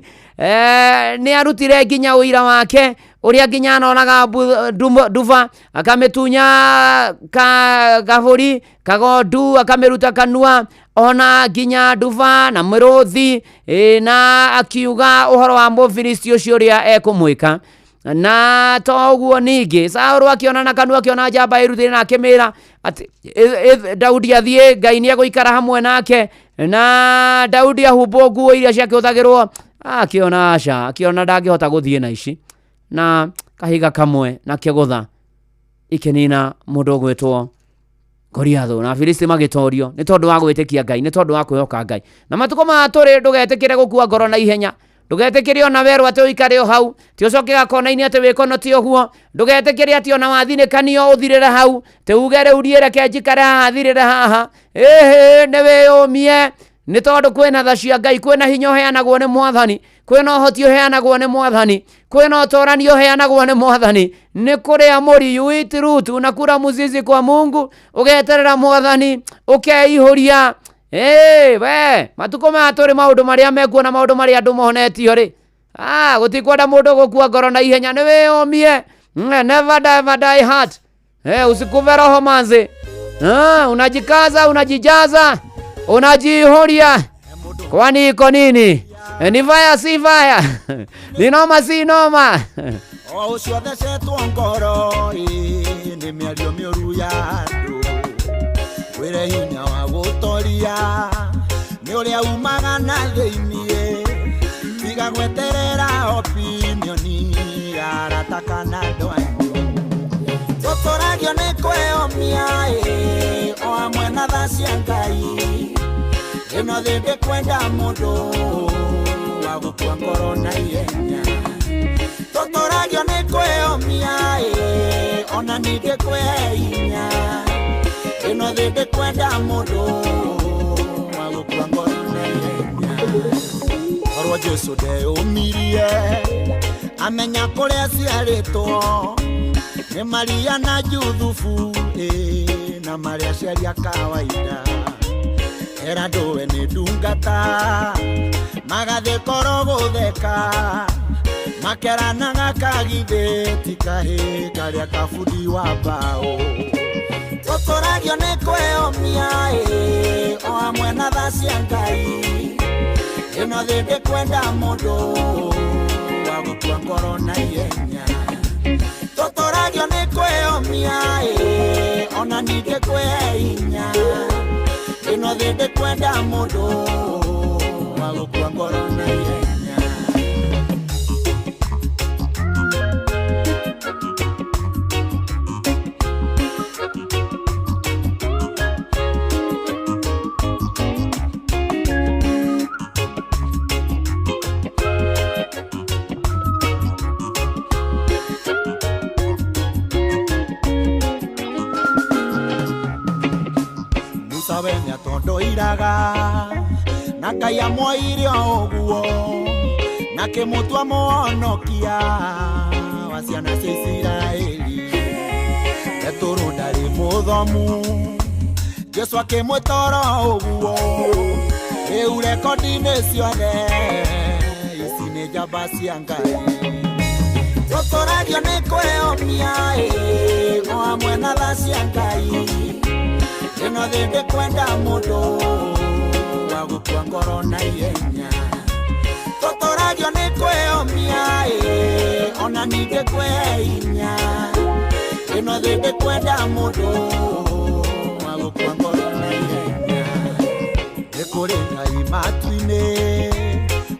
nĩ arutire nginya ũira wake ũrĩa nginya anoraga nduba, akamĩtunya kabũri, kagondu, akamĩruta kanua, ona nginya nduba na mĩrũthi, na akiuga ũhoro wa Mũfilisti ũcio ũrĩa ekũmwĩka. Na to ũguo ningĩ Saũlũ akĩona na kanua, akĩona njamba ĩrutĩire na akĩmĩra atĩ Daudi athiĩ, Ngai nĩ egũikara hamwe nake. Na Daudi ahumbwo nguo iria ciakĩhũthagĩrwo, akĩona aca, akĩona ndangĩhota gũthiĩ na ici. Na kahiga kamwe na kĩgũtha ikĩnina mũndũ ũgwĩtwo Goliathũ, na Afilisti magĩtorio nĩ tondũ wa gwĩtĩkia Ngai, nĩ tondũ wa kwĩhoka Ngai. Na matukũ maya tũrĩ, ndũgetĩkĩre gũkua ngoro na ihenya, ndũgetĩkĩre ona werwo atĩ ũikare o hau, ti ũcoke gakona-inĩ atĩ wĩkono ti ũguo, ndũgetĩkĩre atĩ ona wathinĩkanio ũthirĩre hau, ti uge rĩu niĩ reke njikare haha thirĩre haha. Ĩhĩ, nĩ wĩyũmie, nĩ tondũ kwĩna tha cia Ngai, kwĩna hinya ũheanagwo nĩ Mwathani, kwĩna ũhoti ũheanagwo nĩ Mwathani, kwĩna ũtorani ũheanagwo nĩ Mwathani. Nĩ kũrĩa mũri, you eat root, unakula mzizi kwa Mungu, ũgeterera Mwathani, ũkeihũria. We, matukũ maya tũrĩ maũndũ marĩa mekuo na maũndũ marĩa andũ monetio rĩ, gũtikwenda mũndũ gũkua ngoro na ihenya, nĩ wĩyũmie. Never die, never die heart. Usikufe roho manzi. Unajikaza, unajijaza, unajihuria. Kwani iko nini? Ni vaya si vaya. Ni noma si noma. O ũcio thecetwo ngoro, nĩ mĩario mĩũru ya andũ. Wĩre hinya wa gũtoria, nĩ ũrĩa umaga na thĩiniĩ. Tiga gweterera opinion ya arata kana andũ anyu. Tũtũragio nĩ kwĩyũmia, o hamwe na tha cia Ngai. Ĩno thĩ ndĩkwenda mũndũ wa gũkua ngoro na ihenya. Tũtũragio nĩ kwĩyũmia, ona ningĩ kwĩhe hinya. Ĩno thĩ ndĩkwenda mũndũ wa gũkua ngoro na ihenya. Korwo Jesũ ndeyũmirie, amenya kũrĩa aciarĩtwo, nĩ Maria na Juthubu, na marĩa aciari a kawaida. Era ndũwe nĩ ndungata, magathiĩ koro gũtheka, makeranaga kagithĩ ti kahĩ karĩa kabundi wa mbaũ. Tũtũragio nĩ kwĩyũmia, o hamwe na tha cia Ngai. Ĩno thĩ ndĩkwenda mũndũ wa gũkua ngoro na ihenya. Tũtũragio nĩ kwĩyũmia, ona ningĩ kwĩhe hinya. Ĩno thĩ ndĩkwenda mũndũ wa gũkua ngoro na ihenya. Musa we nĩatondoiraga, na Ngai amwoire o ũguo, na akĩmũtua mũhonokia wa ciana cia Isiraeli. Petũrũ ndarĩ mũthomu, Jesũ akĩmwĩta oro ũguo. Rĩu rekondi-inĩ ciothe, ici nĩ njamba cia Ngai. Tũtũragio nĩ kwĩyũmia, o hamwe na tha cia Ngai. Ĩno thĩ ndĩkwenda mũndũ wa gũkua ngoro na ihenya. Tũtũragio nĩ kwĩyũmia, ona ningĩ kwĩhe hinya. Ĩno thĩ ndĩkwenda mũndũ wa gũkua ngoro na ihenya. Nĩ kũrĩ Ngai matu-inĩ,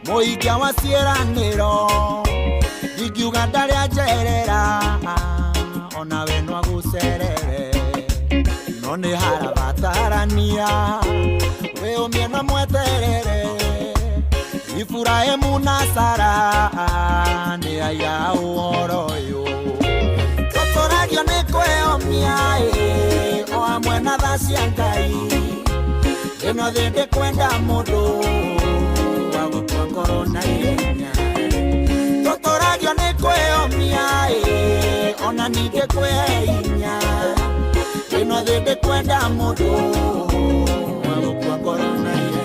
mũikia wa ciĩranĩro. Ingiuga ndarĩ anjerera onawe no agũcerere no nĩ harabatarania wĩũmie na mweterere Iburahĩmu na Sara nĩ aya ũhoro ũyũ tũtũragio nĩ kwĩyomia ĩ o hamwe na tha cia Ngai ĩno thĩ ndĩkwenda mũndũ wa gũkua ngoro na ihenya tũtũragio nĩ kwĩyomia ĩ ona ningĩ kwĩhe hinya ĩno thĩ ndĩkwenda mũndũ wa gũkua ngoro na ihenya.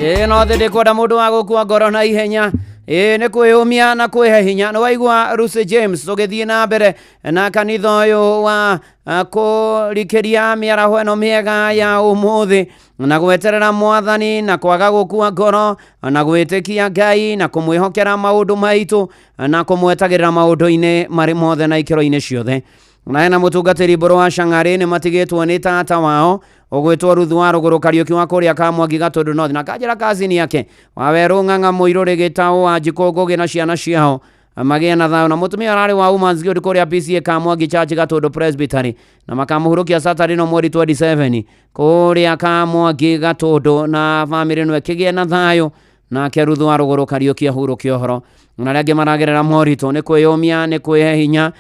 Ĩĩ no thĩ ndĩkwenda mũndũ wa gũkua ngoro na ihenya. Ĩĩ nĩ kwĩyũmia na kwĩhe hinya. Nĩ waigua Lucy James tũgĩthiĩ na mbere na kanitha ũyũ wa kũrikĩria mĩaraho ĩno mĩega ya ũmũthĩ na gweterera mwathani na kwaga gũkua ngoro na gwĩtĩkia Ngai na kũmwĩhokera maũndũ maitũ na kũmwetagĩrĩra maũndũ-inĩ marĩ mothe na ikĩro-inĩ ciothe. Na hena mũtungatĩri Mbũrũ wa Shang'arĩ nĩ matigĩtwo nĩ tata wao ũgwĩtwo Ruthu wa Rũgũrũ Kariũki wa kũrĩa Kamwangi Gatũndũ North na kanjĩra kazini yake Wawerũ Ng'ang'a Mũirũrĩ Gĩtaũ wa Njikũ Ngũgĩ na ciana ciao magĩe na thayũ na mũtumia ararĩ wa Women's Guild kũrĩa PCA Kamwangi Church Gatũndũ Presbytery na makamũhurũkia Saturday no mweri 27 kũrĩa Kamwangi Gatũndũ na bamĩrĩ ĩno ĩkĩgĩe na thayũ nake Ruthu wa Rũgũrũ Kariũki ahurũke ũhoro. Na arĩa angĩ maragerera moritũ nĩ kwĩyũmia nĩ kwĩhe hinya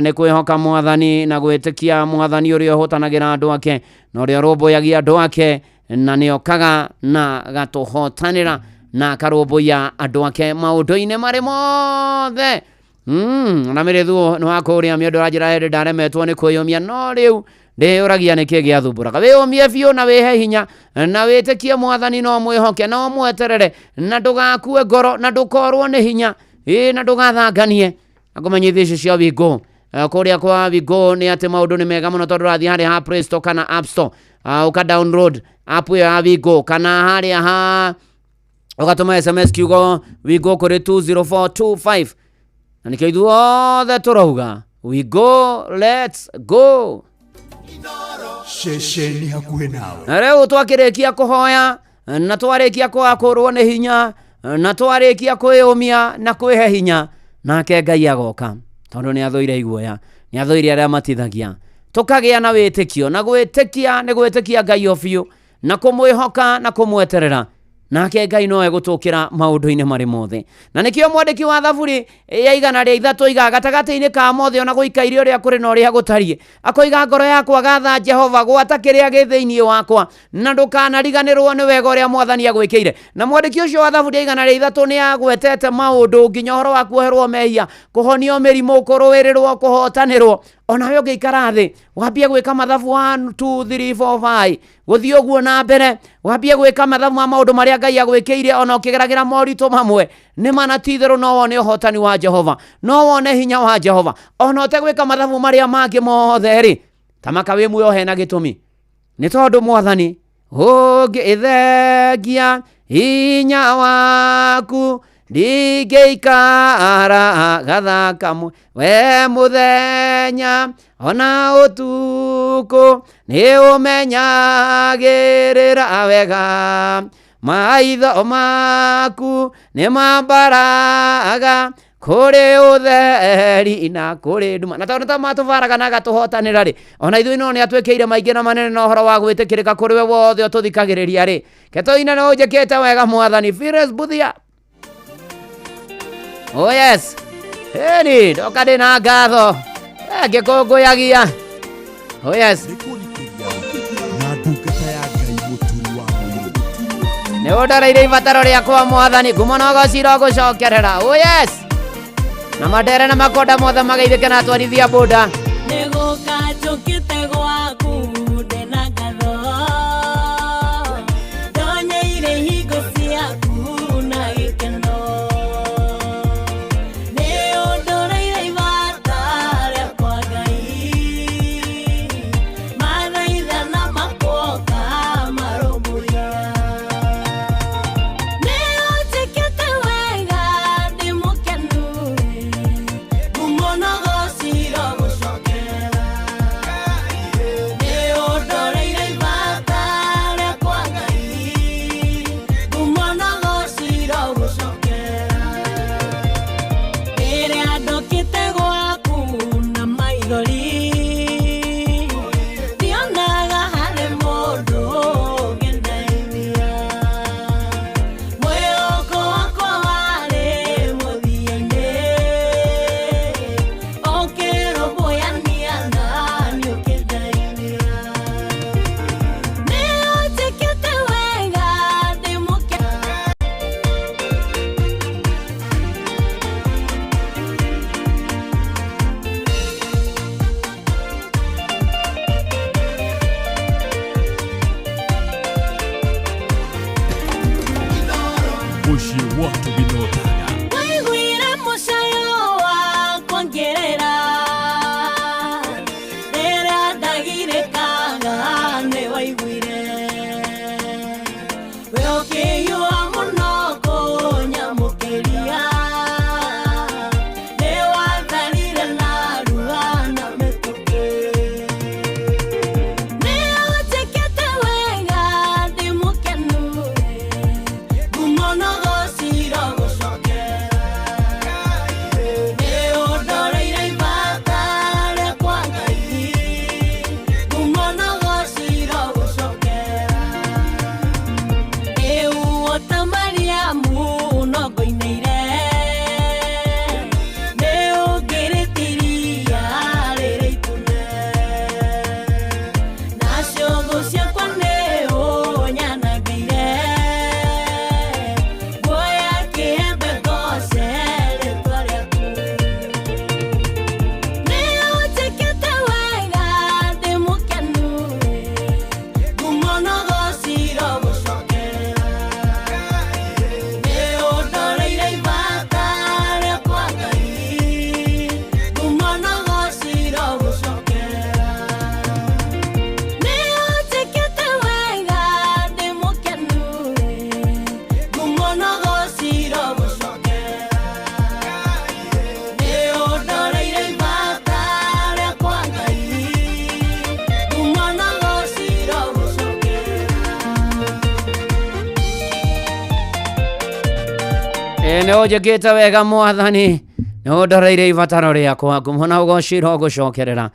nĩ kwĩhoka mwathani na gwĩtĩkia mwathani ũrĩa ũhũtanagĩra andũ ake na ũrĩa ũrũmbũyagia andũ ake na nĩokaga na gatũhotanĩra na akarũmbũiya andũ ake maũndũ-inĩ marĩ mothe. Na mĩrĩthuo nĩ wa kũrĩa mĩũndũ ũranjĩra hĩndĩ ndaremetwo nĩ kwĩyũmia no rĩu ndĩyũragia nĩkĩ gĩathumbũraga. Wĩyũmie biũ na wĩhe hinya na wĩtĩkie mwathani no mwĩhoke na ũmweterere na ndũgakue ngoro na ndũkorwo nĩ hinya ĩ na ndũgathanganie. Akũmenyithia ici cia Wingo kũrĩa kwa Wingo nĩ atĩ maũndũ nĩ mega mũno tondũ ũrathiĩ harĩa ha Play Store kana App Store ũka download app ĩyo ya Wingo kana harĩa ha ũgatũma SMS kiugo Wingo kũrĩ 20425 na nĩkĩo ithuothe tũrauga we go, let's go. Ceceni hakuhĩ nawe. Na rĩu twakĩrĩkia kũhoya na twarĩkia kũrwo nĩ hinya na twarĩkia kwĩyũmia na kwĩhe hinya nake Ngai agoka tondũ nĩ athũire iguoya nĩ athũire arĩa matithagia. Tũkagĩa na wĩtĩkio na gwĩtĩkia nĩ gwĩtĩkia Ngai o biũ na kũmwĩhoka na kũmweterera nake Ngai no egũtũkĩra maũndũ-inĩ marĩ mothe. Na nĩkĩo mwandĩki wa Thaburi ya 103 oiga gatagatĩ-inĩ ka mothe ona gũikaire ũrĩa kũrĩ na ũrĩa gũtariĩ akoiga ngoro yakwa gatha Jehova gwata kĩrĩa gĩ thĩinĩ wakwa na ndũkanariganĩrwo nĩ wega ũrĩa mwathani agwĩkĩire. Na mwandĩki ũcio wa Thaburi ya 103 nĩ agwetete maũndũ nginya ũhoro wa kuoherwo mehia, kũhonio mĩrimũ, kũrũĩrĩrwo, kũhotanĩrwo. Onawe ũngĩikara thĩ wambie gwĩka mathabu 1 2 3 4 5 gũthiĩ ũguo na mbere wambie gwĩka mathabu ma maũndũ marĩa Ngai agwĩkĩire ona ũkĩgeragĩra moritũ mamwe nĩ mana ti itherũ no wone ũhotani wa Jehova no wone hinya wa Jehova ona ũtegwĩka mathabu marĩa mangĩ mothe rĩ tamaka wĩ muoyo hena gĩtũmi nĩ tondũ mwathani ũngĩthengia hinya waku ndingĩikara gathaa kamwe we mũthenya ona ũtukũ nĩ ũmenyagĩrĩra wega maitho maku nĩ mambaraga kũrĩ ũtheri na kũrĩ nduma. Na tondũ ta matũbaraga na agatũhotanĩra rĩ ona ithuĩ no nĩ atwĩkĩire maingĩ na manene na ũhoro wa gwĩtĩkĩrĩka kũrĩ we wothe ũtũthikagĩrĩria rĩ ketũine nĩ ũnjĩkĩte wega mwathani. Fires Buthia. Oh yes. Heni ndoka ndĩ na ngatho ngĩkũngũyagia. Oh yes. Na ndungata ya Ngai Mũturi wa Mũirũ. Nĩ ũndareire ibataro rĩakwa mwathani ngumo na ũgoci irogũcokerera. Oh yes. Na mandere na makonda mothe mageithĩke na atwarithia boda. Nĩgũka njũkĩte gwaku ndĩna ngatho ndonyeire hingo ciaku na gĩkeno nĩ ũndoreire ibata rĩakwa Ngai mathaithana makuoka marũmbũiya. Watugi na ũtana. Waiguire mũcayo wakwa ngĩrĩra, rĩrĩa ndagirĩkaga nĩ waiguire. We ũkĩhiũha mũno kũnyamũkĩria, nĩ watharire narua na mĩtũkĩ. Nĩ ũnjĩkĩte wega ndĩ mũkenu, ngumo na ũgoci irogũcokera. Nĩ ũndoreire ibata rĩakwa Ngai, ngumo na ũgoci irogũcokera. Ĩu ta Mariamu no ngũinĩire, nĩ ũngĩrĩtiria rĩrĩ itune. Nacio thũ ciakwa nĩ ũnyanangĩire, nguoya kĩembe ngoce rĩtwa rĩaku. Nĩ ũnjĩkĩte wega ndĩ mũkenu, ngumo na ũgoci irogũcokera. Nĩ ũndoreire ibata rĩakwa Ngai, ngumo na ũgoci irogũcokera. Nĩ ũnjĩkĩte wega ndĩ mũkenu, ngumo na ũgoci irogũcokera. Nĩ ũndoreire ibata rĩakwa Ngai, ngumo na ũgoci irogũcokera. Nĩ ũnjĩkĩte wega mwathani, nĩ ũndoreire ibataro rĩakwa, ngumo na ũgoci irogũcokerera.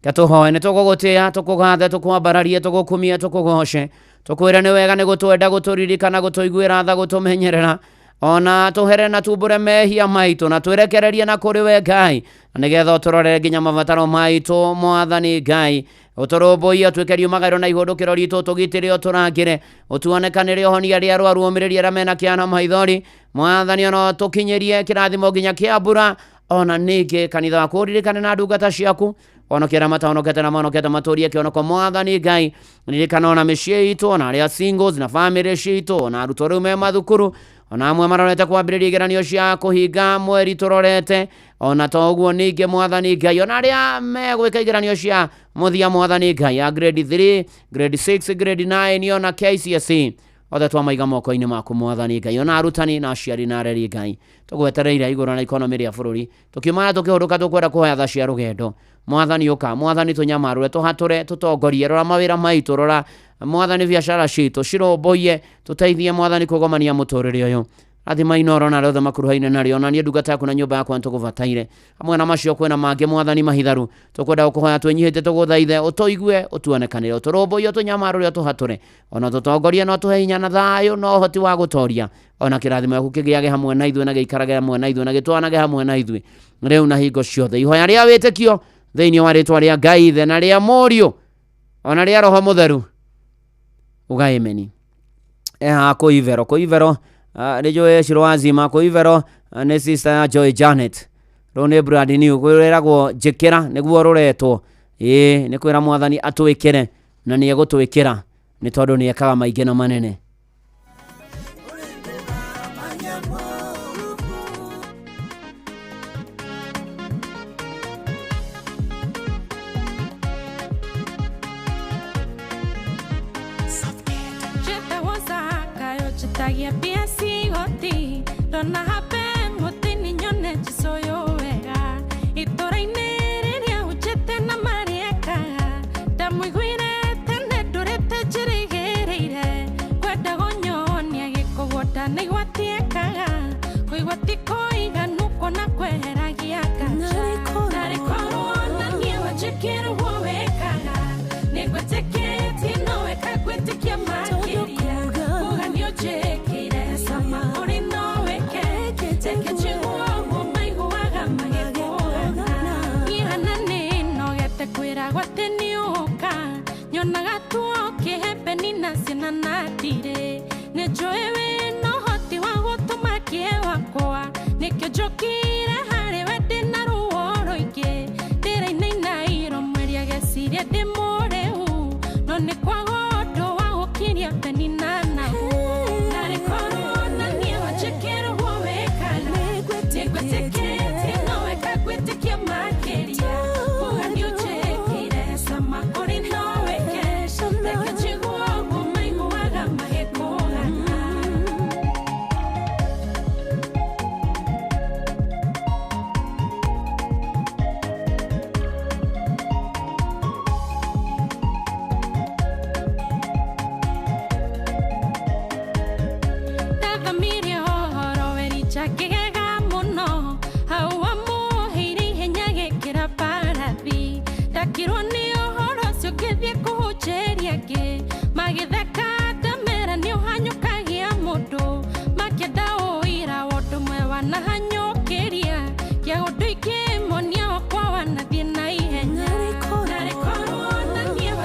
Ke tũhoe. Nĩ tũgũgũtĩa, tũkũgathe, tũkwambararie, tũgũkumie, tũkũgoce, tũkwĩre nĩ wega nĩ gũtwenda, gũtũririkana, gũtũiguĩra tha, gũtũmenyerera, ona tũhere na tumbũre mehia maitũ, na twĩrekererie na kũrĩ we Ngai, na nĩgetha ũtũrorere nginya mabataro maitũ. Mwathani Ngai, ũtũrũmbũiye, ũtuĩke riumagario na ihũndũkĩro ritũ, ũtũgitĩre, ũtũrangĩre, ũtuonekanĩre, ũhonie arĩa arwaru, ũmĩrĩrie arĩa mena kĩana maithori. Mwathani, ona ũtũkinyĩrie kĩrathimo nginya kĩa mbura. Ona ningĩ kanitha waku ũririkane na ndungata ciaku, honokia arĩa matahonokete na mahonokete matũrie kĩhonoko. Mwathani Ngai, ririkana ona mĩciĩ itũ, ona arĩa singles na famĩlĩ citũ, ona arutwo rĩu me mathukuru, ona amwe marorete kwambĩrĩria igeranio cia kũhinga mweri tũrorete. Ona to ũguo ningĩ, Mwathani Ngai, ona arĩa megwĩka igeranio cia mũthia, Mwathani Ngai, ya grade 3, grade 6, grade 9, ona KCSE, othe twamaiga moko-inĩ maku, Mwathani Ngai, ona arutani na aciari na areri. Ngai, tũgwetereire igũrũ na ikonomi rĩa bũrũri. Tũkiumana tũkĩhũndũka, tũkwenda kũhoya tha cia rũgendo. Mwathani, ũka. Mwathani, tũnyamarũre, tũhatũre, tũtongorie. Rora mawĩra maitũ, rora, Mwathani, biacara citũ, cirũmbũiye, tũteithie, Mwathani, kũgomania mũtũrĩre ũyũ. Rathima Inoro na arĩa othe makuruhaine narĩo. Ona niĩ ndungata yaku na nyũmba yakwa nĩtũgũbataire. Hamwe na macio kwĩna mangĩ, Mwathani, mahitharu tũkwenda gũkũhoya twĩnyihĩte, tũgũthaithe ũtũigue, ũtuonekanĩre, ũtũrũmbũiye, ũtũnyamarũre, ũtũhatũre, ona ũtũtongorie, na ũtũhe hinya na thayũ na ũhoti wa gũtoria. Ona kĩrathimo gĩaku kĩgĩage hamwe na ithuĩ, na gĩikarage hamwe na ithuĩ, na gĩtwanage hamwe na ithuĩ rĩu na hingo ciothe. Ihoya rĩa wĩtĩkio thĩinĩ wa rĩtwa rĩa Ngai Ithe na rĩa Mũriũ ona rĩa Roho Mũtheru, uga ameni. Eha kũ Ivero, kũ Ivero nĩ njũĩ Shiro kũ Ivero, nĩ sister ya Joy Janet. Rũu nĩ brand new, kwĩragwo njĩkĩra nĩguo rũretwo. Ĩĩ, nĩ kwĩra Mwathani atwĩkĩre, na nĩ egũtwĩkĩra nĩ tondũ nĩ ekaga maingĩ na manene. Njĩtagwo Zakayo, njĩtagia mbia cigoti, ndona hambe mũtĩ-inĩ nyone Jesũ ũyũ wega. Itũra-inĩ rĩrĩa hunjĩte na marĩekaga, ndamũiguire tene ndũrĩte njĩrĩgĩrĩire, kwenda gũnyonia gĩkũgũ ndanaigua tiekaga, kũigua ti kũiganu kuona kweheragia nganja. Narĩ korwo na niĩ wanjĩkĩre ũguo wĩkaga, nĩngwĩtĩkĩtie no weka ngwĩtĩkia makĩria. Kuga nĩũnjĩkĩire cama ũrĩ no wĩke, reke njigue ũguo maiguaga magĩkũgana. Niĩ hana nĩnogete kwĩragwo atĩ nĩũka, nyonaga tu ũkĩhe na ciana na ndirĩ. Nĩ njũĩ wĩna ũhoti wa gũtũma kĩe wakwa, nĩkĩo njũkire harĩ we ndĩna ruo rũingĩ, ndĩrainaina iromo rĩa geciria ndĩ mũrĩu, no nĩ kwaga ũndũ wa gũkiria penina naguo. Narĩ korwo na niĩ wanjĩkĩre ũguo.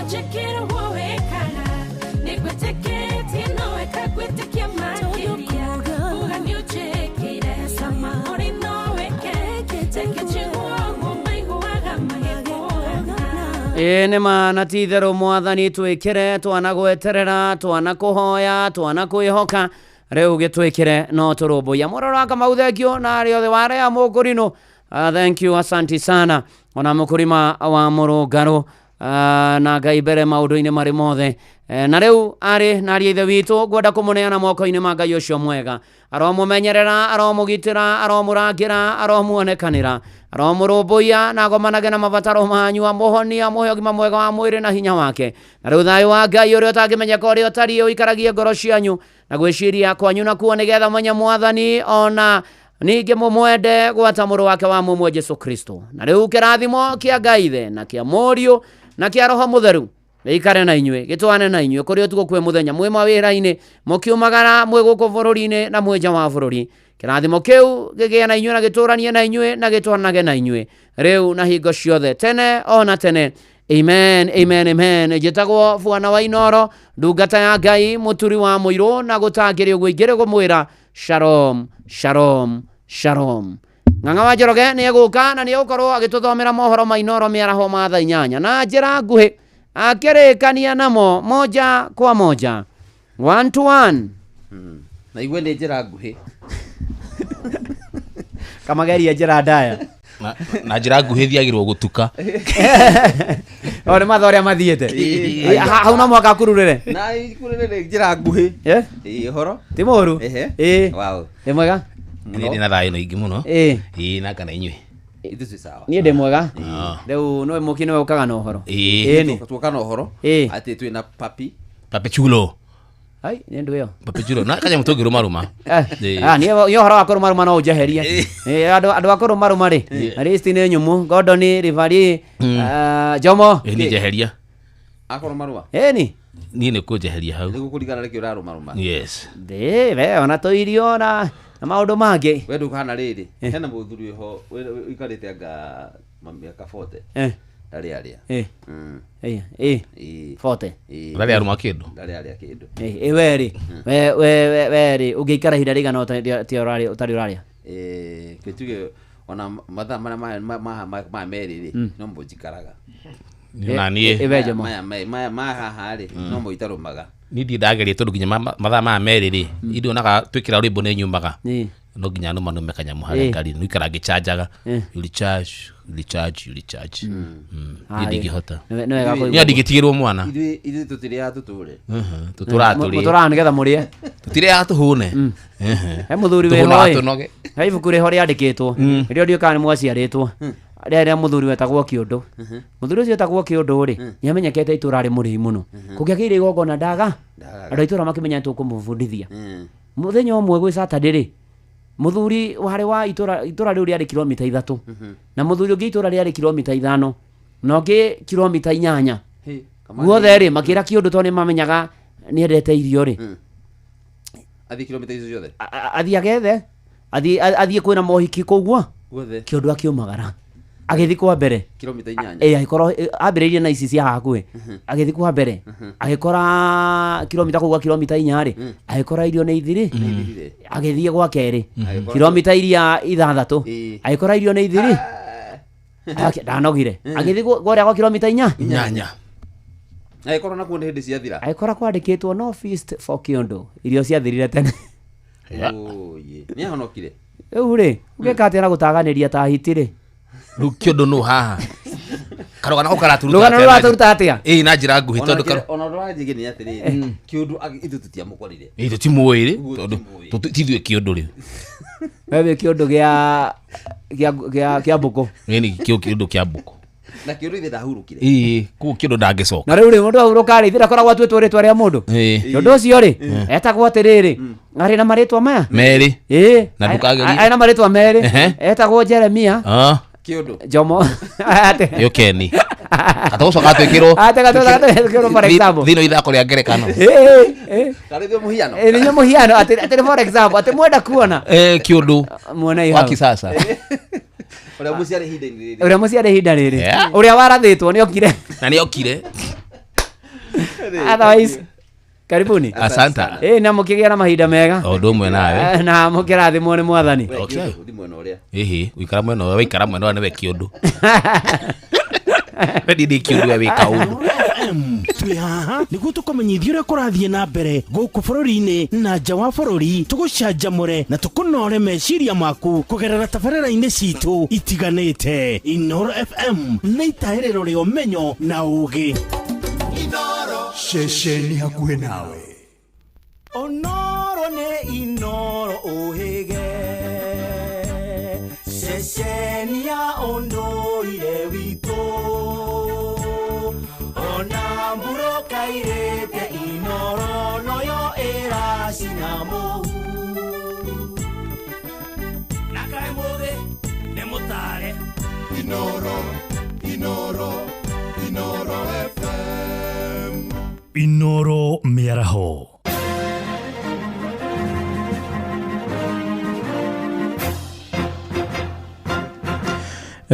ũnjĩkĩre ũguo wĩkaga nĩngwĩtĩkĩtie nowe kangwĩtĩkia makĩria uga nĩ ũnjĩkĩire cama ũrĩ no wĩke reke njigue ũguo maiguaga magĩkũgana. Ĩĩ nĩ ma na ti itherũ mwathani twĩkĩre twanagweterera twanakuhoya twanakwĩhoka rĩu gĩtwĩkĩre no tũrũmbũiya mũroro wa Kamau thengio na arĩa othe warea mũkũrinũ. Thank you, asanti sana ona mũkũrima wa mũrũngarũ, na Ngai mbere maũndũ-inĩ marĩ mothe. Na rĩu arĩ na ariũ a ithe witũ ngwenda kũmũneana moko-inĩ ma Ngai ũcio mwega, aromũmenyerera, aromũgitĩra, aromũrangĩra, aromuonekanĩra, aromũrũmbũiya na agomanage na mabataro manyu, amũhonie, amũhe ũgima mwega wa mwĩrĩ na hinya wake. Na rĩu thayũ wa Ngai ũrĩa ũtangĩmenyeka ũrĩa ũtariĩ ũikaragie ngoro cianyu na gwĩciria kwanyu nakuo, nĩgetha menye mwathani ona ningĩ mũmwende gwata mũrũ wake wa mũmwe Jesu Kristo. Na rĩu kĩrathimo kĩa Ngai Ithe na kĩa Mũriũ na kĩa Roho Mũtheru gĩikare na inyuĩ, gĩtwane na inyuĩ kũrĩ ũtukũ kwĩ mũthenya, mwĩ mawĩra-inĩ, mũkiumagara, mwĩ gũkũ bũrũri-inĩ na mwĩ nja wa bũrũri. Kĩrathimo kĩu gĩgĩe na inyuĩ na gĩtũranie na inyuĩ na gĩtwaranage na inyuĩ rĩu na hingo ciothe, tene ona tene. Amen, amen, amen. Njĩtagwo Bwana wa Inoro, ndungata ya Ngai, mũturi wa mũirũ, na gũtangĩrĩ ũguo ingĩrĩ gũmwĩra shalom, shalom, shalom. Ng'ang'a wa Njoroge nĩ egũka na nĩ egũkorwo agĩtũthomera mohoro ma Inoro mĩaraho ma thaa 8 na njĩra nguhĩ, akĩrĩkania namo moja kwa moja, 1 to 1. Na igue nĩ njĩra nguhĩ. Kamageria njĩra ndaya. Na njĩra nguhĩ thiagĩrwo gũtuka. O nĩ mathaa ũrĩa mathiĩte. Hau no mũhaka akururĩre. Na ikururĩre nĩ njĩra nguhĩ. Eh? Ĩĩ, ũhoro? Ti mũru? Ehe. Ĩĩ. Wow. Nĩ mwega? Niĩ ndĩ na thayũ na ingĩ mũno. Ĩĩ. Ĩĩ, na kana inyuĩ. Ithuĩ twĩ sawa. Niĩ ndĩ mwega. Rĩu nĩwe mũki nĩwe ũkaga na ũhoro. Ĩĩ. Ĩĩ nĩ. Tuoka na ũhoro. Ĩĩ. Atĩ twĩna papi. Papi chulo. Ai, nĩ ndũ ĩyo. Papi chulo. Na kanyamũ tũngĩrũmarũma. Ĩĩ. Niĩ ũhoro wa kũrũmarũma no ũnjeherie. Andũ a kũrũmarũma rĩ, at least nĩ nyũmũ, Gordon, Rivali, Jomo. Ĩĩ, niĩ njeheria. Akũrũmarũma? Ĩĩ ni. Niĩ nĩ kũnjeheria hau. Nĩ gũkũringana nĩkĩ ũrarũmarũma. Yes. Ĩĩ, we ona tũirio na maũndũ mangĩ. We ndũkahana rĩrĩ. Hena mũthuri wĩho ũikarĩte anga mĩaka 40. Ndarĩ arĩa. Ĩĩ. 40. Ndarĩ arũma kĩndũ. Ndarĩ arĩa kĩndũ. Ĩĩ, we rĩ, we rĩ, ũngĩikara ihinda rĩigana ũtarĩ ũrarĩa? Ĩĩ, tuge ona mathaa marĩa ma merĩ rĩ, no mo njikaraga. Niĩ na niĩ. We Jomo. Maya ma haha rĩ, no mo itarũmaga. Niĩ ndirĩ ndageria tondũ nginya mathaa maya merĩ rĩ, ndionaga twĩkĩra rwĩmbo nĩ nyumaga. No nginya nũma nũme kanyamũ harĩa ngari, nĩ ikara ngĩchanjaga. You recharge, you recharge, you recharge. Niĩ ndingĩhota. Nĩ wega kũigua. Niĩ ndingĩtigĩrwo mwana. Ithuĩ tũtirĩaga tũtũre. Tũtũraga tũrĩe. Mũtũraga nĩgetha mũrĩe. Tũtirĩaga tũhũne. He mũthuri wĩho Tũhũnaga ĩ. tũnoge. He ibuku rĩho rĩandĩkĩtwo. Rĩrĩa ndiũĩ kana nĩ mwaciarĩtwo. Rĩarĩ rĩa mũthuri wetagwo Kĩũndũ. Mũthuri ũcio wetagwo Kĩũndũ rĩ, nĩ amenyekete itũũra arĩ mũrĩi mũno. Kũngĩagĩire igongona ndaga, andũ a itũũra makĩmenya nĩ tũkũmũbundithia. Mũthenya ũmwe gwĩ Saturday rĩ, mũthuri warĩ wa itũũra, itũũra rĩu rĩarĩ kilomita 3. Na mũthuri ũngĩ itũũra rĩarĩ kilomita 5. Na ũngĩ kilomita 8. Hĩ, kama Guothe nĩ- rĩ, makĩra Kĩũndũ tondũ nĩ mamenyaga nĩ endete irio rĩ. Athiĩ kilomita icio ciothe? Athiĩ agethe. Athiĩ kwĩna mohiki kũu guo. Guothe. Kĩũndũ akiumagara. Agĩthiĩ kwa mbere. Kilomita 8. Agĩkorwo, ambĩrĩirie na ici cia hakuhĩ. Agĩthiĩ kwa mbere. Agĩkora kilomita kũu gwa kilomita 4 rĩ. Agĩkora irio nĩ ithiri. Nĩ ithirire. Agĩthiĩ gwa kerĩ. Agĩkora Kilomita iria 6. Agĩkora irio nĩ ithiri. Ndanogire. Agĩthiĩ kũrĩa gwa kilomita 4. 8. Agĩkorwo nakuo nĩ hĩndĩ ciathira. Agĩkora kwandĩkĩtwo no feast for Kĩũndũ. Irio ciathirire tene. Oye, nĩ ahonokire. Rĩu rĩ, ũngĩka atĩa na gũtaganĩria ta hiti rĩ? Rĩu Kĩũndũ nũ haha? Karũgano gau karatũruta Rũgano atĩa na rũratũruta atĩa? Ĩĩ, na njĩra nguhĩ, tondũ Ona ũndũ wa njĩgĩ nĩ atĩrĩrĩ, Kĩũndũ ithuĩ tũtiamũkorire. Ĩĩ, tũtimũĩ rĩ, tondũ ti ithuĩ Kĩũndũ rĩu. We wĩ Kĩũndũ kĩa mbũkũ. Ĩĩ, nĩ Kĩũndũ kĩa mbũkũ. Na Kĩũndũ ithe ndahurũkire. Ĩĩ, kũu Kĩũndũ ndangĩcoka. Na rĩu rĩ, mũndũ ahurũka rĩ, ithe ndakoragwo atuĩtwo rĩtwa rĩa mũndũ. Kĩũndũ ũcio rĩ, etagwo atĩrĩrĩ, arĩ na marĩtwa maya? Merĩ. Ĩĩ. Na ndũkagerie. Arĩ na marĩtwa merĩ. Etagwo Jeremia. Kĩũndũ. Jomo. Ĩyo Keni. Atagũcoka atwĩkĩrwo. Ate gatũcoka atwĩkĩrwo for example. Thĩinĩ wa ithako rĩa ngerekano. Ĩĩ, ĩĩ. Tarĩ ithuĩ mũhiano. Ĩĩ, nĩ mũhiano, atĩ for example, atĩ mwenda kuona. Kĩũndũ. Muone Wa hau. kisasa. Ũrĩa mũciarĩ ihinda-inĩ rĩrĩ. Ũrĩa mũciarĩ ihinda rĩrĩ. Ũrĩa warathĩtwo nĩ okire. Na nĩ okire. Otherwise, karibuni. Asante. Na mũkĩgĩa na mahinda mega. O ũndũ ũmwe nawe. Na mũkĩrathimwo nĩ mwathani. Okay. Ũthi mwena ũrĩa. Ĩhĩ, ũikara mwena ũrĩa, waikara mwena ũrĩa nĩwe kĩũndũ. We ndĩ kĩũndũ we wĩ kaũndũ. FM twĩ haha nĩguo tũkũmenyithia ũrĩa kũrathiĩ na mbere gũkũ bũrũri-inĩ na nja wa bũrũri, tũgũcanjamũre na tũkũnore meciria maku kũgerera tabarĩra-inĩ citũ itiganĩte. Inooro FM nĩ itahĩrĩro rĩa ũmenyo na ũũgĩ. Ceceni hakuhĩ nawe. Onoro nĩ Inooro ũhĩge, ceceni ya ũndũire witũ, ona mbura kairĩte Inooro noyo ĩracina mũhu. Na kaĩ mũthĩ nĩ mũtare. Inooro, Inooro, Inooro FM. Inooro mĩaraho.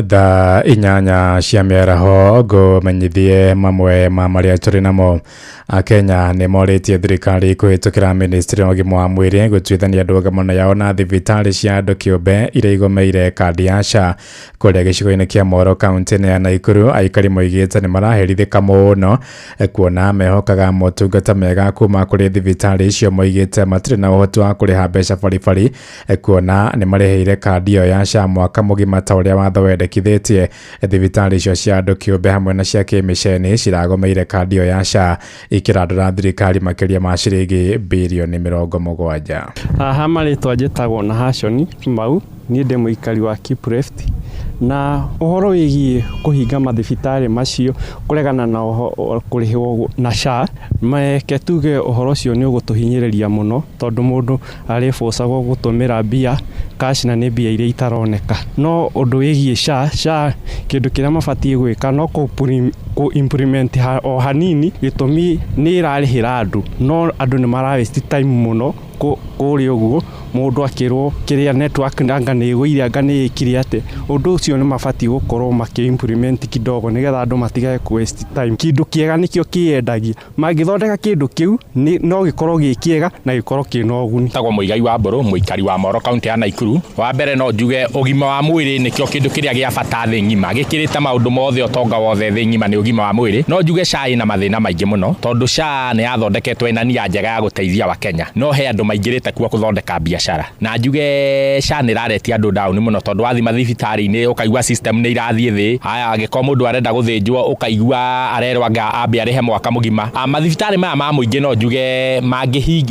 Thaa 8 cia mĩaraho ngũmenyithie mamwe ma marĩa tũrĩ namo. Akenya nĩ morĩtie thirikari kũhĩtũkĩra ministry ya ũgima wa mwĩrĩ gũtuithania ndũgamano yao na thibitarĩ cia andũ kĩũmbe iria igomeire kandi ya SHA. Kũrĩa gĩcigo-inĩ kĩa Moro kaunti-inĩ ya Naikuru, aikari moigĩte nĩ maraherithĩka mũno kuona mehokaga motungata mega kuma kũrĩ thibitarĩ icio. Moigĩte matirĩ na ũhoti wa kũrĩha mbeca baribari kuona nĩ marĩhĩire kandi ĩyo ya SHA mwaka mũgima ta ũrĩa watho wendekithĩtie. Thibitarĩ icio cia andũ kĩũmbe hamwe na cia kĩmĩceni ciragomeire kandi ĩyo ya SHA ikĩrandũra thirikari makĩria ma ciringi birioni 70. Haha marĩtwa njĩtagwo na Hashoni Mau, niĩ ndĩ mũikari wa Kipreft. Na ũhoro wĩgiĩ kũhinga mathibitarĩ macio kũregana na kũrĩhwo na SHA, meke tuge ũhoro ũcio nĩ ũgũtũhinyĩrĩria mũno tondũ mũndũ arĩbũcagwo gũtũmĩra mbia cash na nĩ mbia iria itaroneka. No ũndũ wĩgiĩ SHA, SHA kĩndũ kĩrĩa mabatiĩ gwĩka no kũ implement o hanini, gĩtũmi nĩ ĩrarĩhĩra andũ, no andũ nĩ mara waste time mũno kũrĩa ũguo mũndũ akĩrwo kĩrĩa network anga nĩ ĩgũire anga nĩ ĩkire atĩ. Ũndũ ũcio nĩ mabatiĩ gũkorwo makĩ implement kidogo nĩgetha andũ matigage kũ waste time. Kĩndũ kĩega nĩkĩo kĩendagia, mangĩthondeka kĩndũ kĩu no gĩkorwo gĩ kĩega na gĩkorwo kĩna ũguni. Tagwo Mũigai wa Mbũrũ, mũikari wa Moro kaunti ya Naikuru. Wa mbere no njuge ũgima wa mwĩrĩ nĩkĩo kĩndũ kĩrĩa gĩa bata thĩ ng'ima, gĩkĩrĩte maũndũ mothe, ũtonga wothe thĩ ng'ima nĩ ũgima wa mwĩrĩ. No njuge SHA ĩna mathĩna maingĩ mũno tondũ SHA nĩ yathondeketwo ĩna nia njega ya gũteithia Wakenya, no he andũ maingĩrĩte kuo gũthondeka biacara. Na njuge SHA nĩ ĩraretia andũ down mũno tondũ wathiĩ mathibitarĩ-inĩ ũkaigua system nĩ irathiĩ thĩ. Haya, angĩkorwo mũndũ arenda gũthĩnjwo ũkaigua arerwo anga ambe arĩhe mwaka mũgima. Mathibitarĩ maya ma mũingĩ no njuge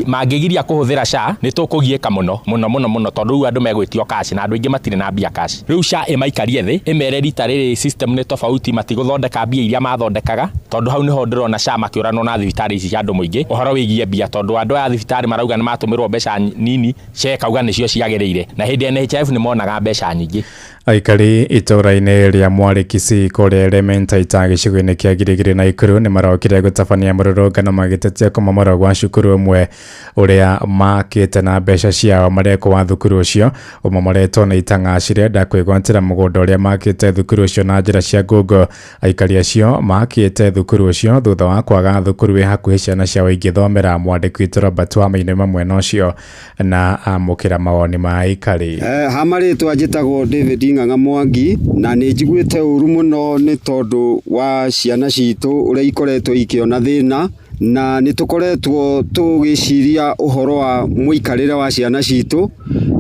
mangĩgiria kũhũthĩra SHA nĩ tũkũgiĩka mũno mũno mũno mũno tondũ rĩu andũ megwĩtio cash na andũ aingĩ matirĩ na mbia cash. Rĩu SHA ĩmaikarie thĩ ĩmere rita rĩrĩ system nĩ tofauti, matigũthondeka mbia iria mathondekaga tondũ hau nĩho ndĩrona SHA makĩũranwo na thibitarĩ ici cia andũ mũingĩ ũhoro wĩgiĩ mbia tondũ andũ aya thibitarĩ marauga nĩ matũmĩrwo mbeca nini, SHA ĩkauga nĩcio ciagĩrĩire, na hĩndĩ ya NHIF nĩ monaga mbeca nyingĩ. Aikari itũũra-inĩ rĩa Mwari Kisii kũrĩa Elementaita gĩcigo-inĩ kĩa Girigiri Naikuru nĩ marokire gũtabania mũrũrũngano magĩtetia kũmomorwo gwa cukuru ũmwe ũrĩa makĩte na mbeca ciao. Marekwo wa thukuru ũcio ũmomoretwo nĩ itang'a cirenda kwĩgwatĩra mũgũnda ũrĩa makĩte thukuru ũcio na njĩra cia ngungo. Aikari acio makĩte thukuru ũcio thutha wa kwaga thukuru ĩ hakuhĩ ciana ciao ingĩthomera. Mwandĩki witũ Robert Wamainĩ mwena ũcio na amũkĩra mawoni ma aikari. Ha marĩtwa njĩtagwo David Ng'ang'a Mwangi na nĩ njiguĩte ũru mũno nĩ tondũ wa ciana citũ ũrĩa ikoretwo ikĩona thĩna, na nĩ tũkoretwo tũgĩciria ũhoro wa mũikarĩre wa ciana citũ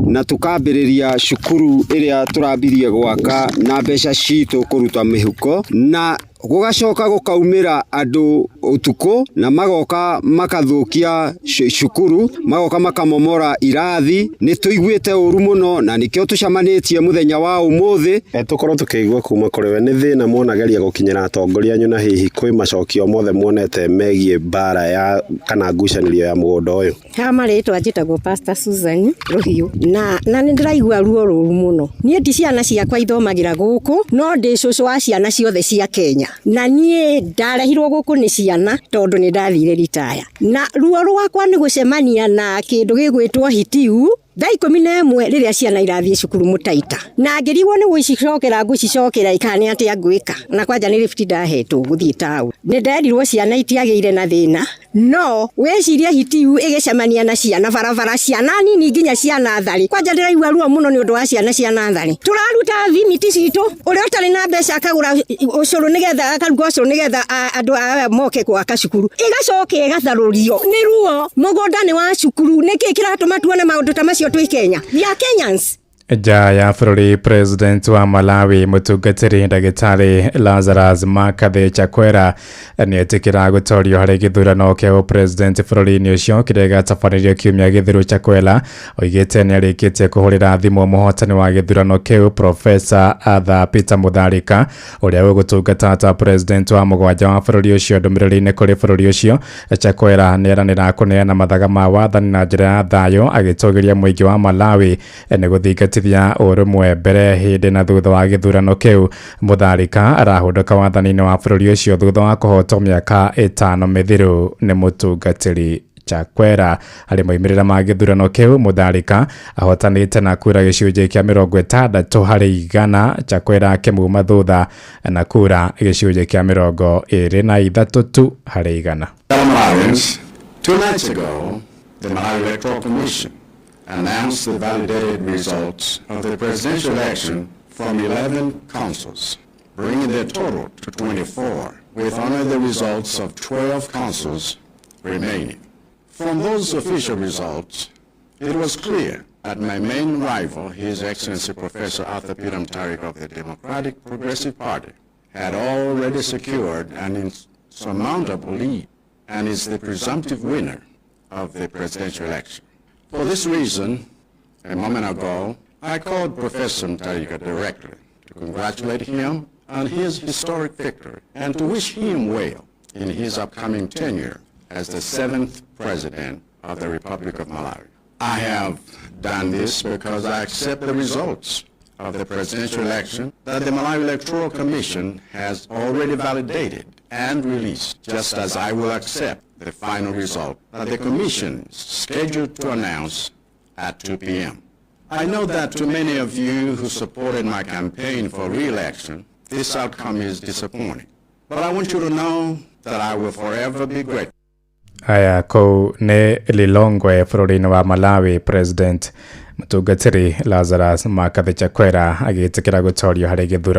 na tũkambĩrĩria cukuru ĩrĩa tũrambirie gwaka na mbeca citũ kũruta mĩhuko, na gũgacoka gũkaumĩra andũ ũtukũ na magoka makathũkia cukuru, magoka makamomora irathi. Nĩ tũiguĩte ũru mũno na nĩkĩo tũcemanĩtie mũthenya wa ũmũthĩ. Tũkorwo tũkĩigua kuma kũrĩ we nĩ thĩna muonageria gũkinyĩra atongoria anyu, na hihi kwĩ macokio mothe muonete megiĩ mbara ya kana ngucanĩrio ya mũgũnda ũyũ? Ha marĩtwa njĩtagwo Pastor Susan Rũhiũ na nĩ ndĩraigua ruo rũru mũno. Niĩ ndi ciana ciakwa ithomagĩra gũkũ, no ndĩ cũcũ wa ciana ciothe cia Kenya, na niĩ ndarehirwo gũkũ nĩ ciana. Ciana tondũ nĩ ndathire ritaya, na ruo rwakwa nĩ gũcemania na kĩndũ gĩgwĩtwo hitiu thaa 11 rĩrĩa ciana irathiĩ cukuru mũtaita, na ngĩrigwo nĩ gũcicokera ngũcicokera kana nĩ atĩa ngwĩka. Na kwanja nĩ rĩbiti ndahetwo gũthiĩ taũni, nĩ nderirwo ciana itiagĩire na thĩna, no wĩcirie hitiu ĩgĩcemania na ciana barabara, ciana nini nginya cia natharĩ. Kwanja ndĩraigua ruo mũno nĩ ũndũ wa ciana cia natharĩ. Tũraruta thimiti citũ, ũrĩa ũtarĩ na mbeca akagũra ũcũrũ nĩgetha akaruga ũcũrũ nĩgetha andũ aya moke gwaka cukuru, ĩgacoka ĩgatharũrio nĩ ruo. Mũgũnda nĩ wa cukuru. Nĩkĩ kĩratũma tuone maũndũ ta macio twĩ Kenya? We are Kenyans. Nja ya bũrũri, President wa Malawi mũtungatĩri ndagĩtarĩ Lazarus McCarthy Chakwera nĩ etĩkĩra gũtorio harĩ gĩthurano kĩa ũpresident bũrũri-inĩ ũcio kĩrĩa gĩatabanirio kiumia gĩthiru. Chakwera oigĩte nĩ arĩkĩtie kũhũrĩra thimũ mũhotani wa gĩthurano kĩu, Professor Arthur Peter Mutharika, ũrĩa ũgũtungata ta president wa mũgwanja wa bũrũri ũcio. Ndũmĩrĩri-inĩ kũrĩ bũrũri ũcio, Chakwera nĩ eranĩra kũneana mathaga ma wathani na njĩra ya thayũ, agĩtũgĩria mũingĩ wa Malawi nĩ gũthingatithia ũrũmwe mbere, hĩndĩ na thutha wa gĩthurano kĩu. Mutharika arahũndũka wathani-inĩ wa bũrũri ũcio thutha wa kũhotwo mĩaka 5 mĩthiru nĩ mũtungatĩri Chakwera. Harĩ moimĩrĩra ma gĩthurano kĩu, Mutharika ahotanĩte na kura gĩcunjĩ kĩa 60%, Chakwera akĩmuma thutha na kura gĩcunjĩ kĩa 23 tu harĩ igana. Fellow Malawians, 2 nights ago, the Malawi Electoral Commission announced the validated results of the presidential election from 11 councils, bringing the total to 24, with only the results of 12 councils remaining. From those official results, it was clear that my main rival, His Excellency Professor Arthur Peter Mutharika of the Democratic Progressive Party, had already secured an insurmountable lead and is the presumptive winner of the presidential election. For this reason, a moment ago, I called Professor Mutharika directly to congratulate him on his historic victory and to wish him well in his upcoming tenure as the seventh president of the Republic of Malawi. I have done this because I accept the results of the presidential election that the Malawi Electoral Commission has already validated and released, just as I will accept the final result that the Commission is scheduled to announce at 2 p.m. I know that to many of you who supported my campaign for re-election, this outcome is disappointing. But I want you to know that I will forever be grateful. Aya kũu nĩ Lilongwe bũrũri-inĩ wa Malawi, President mũtungatĩri Lazarus McCarthy Chakwera agĩtĩkĩra gũtorio harĩ gĩthurano.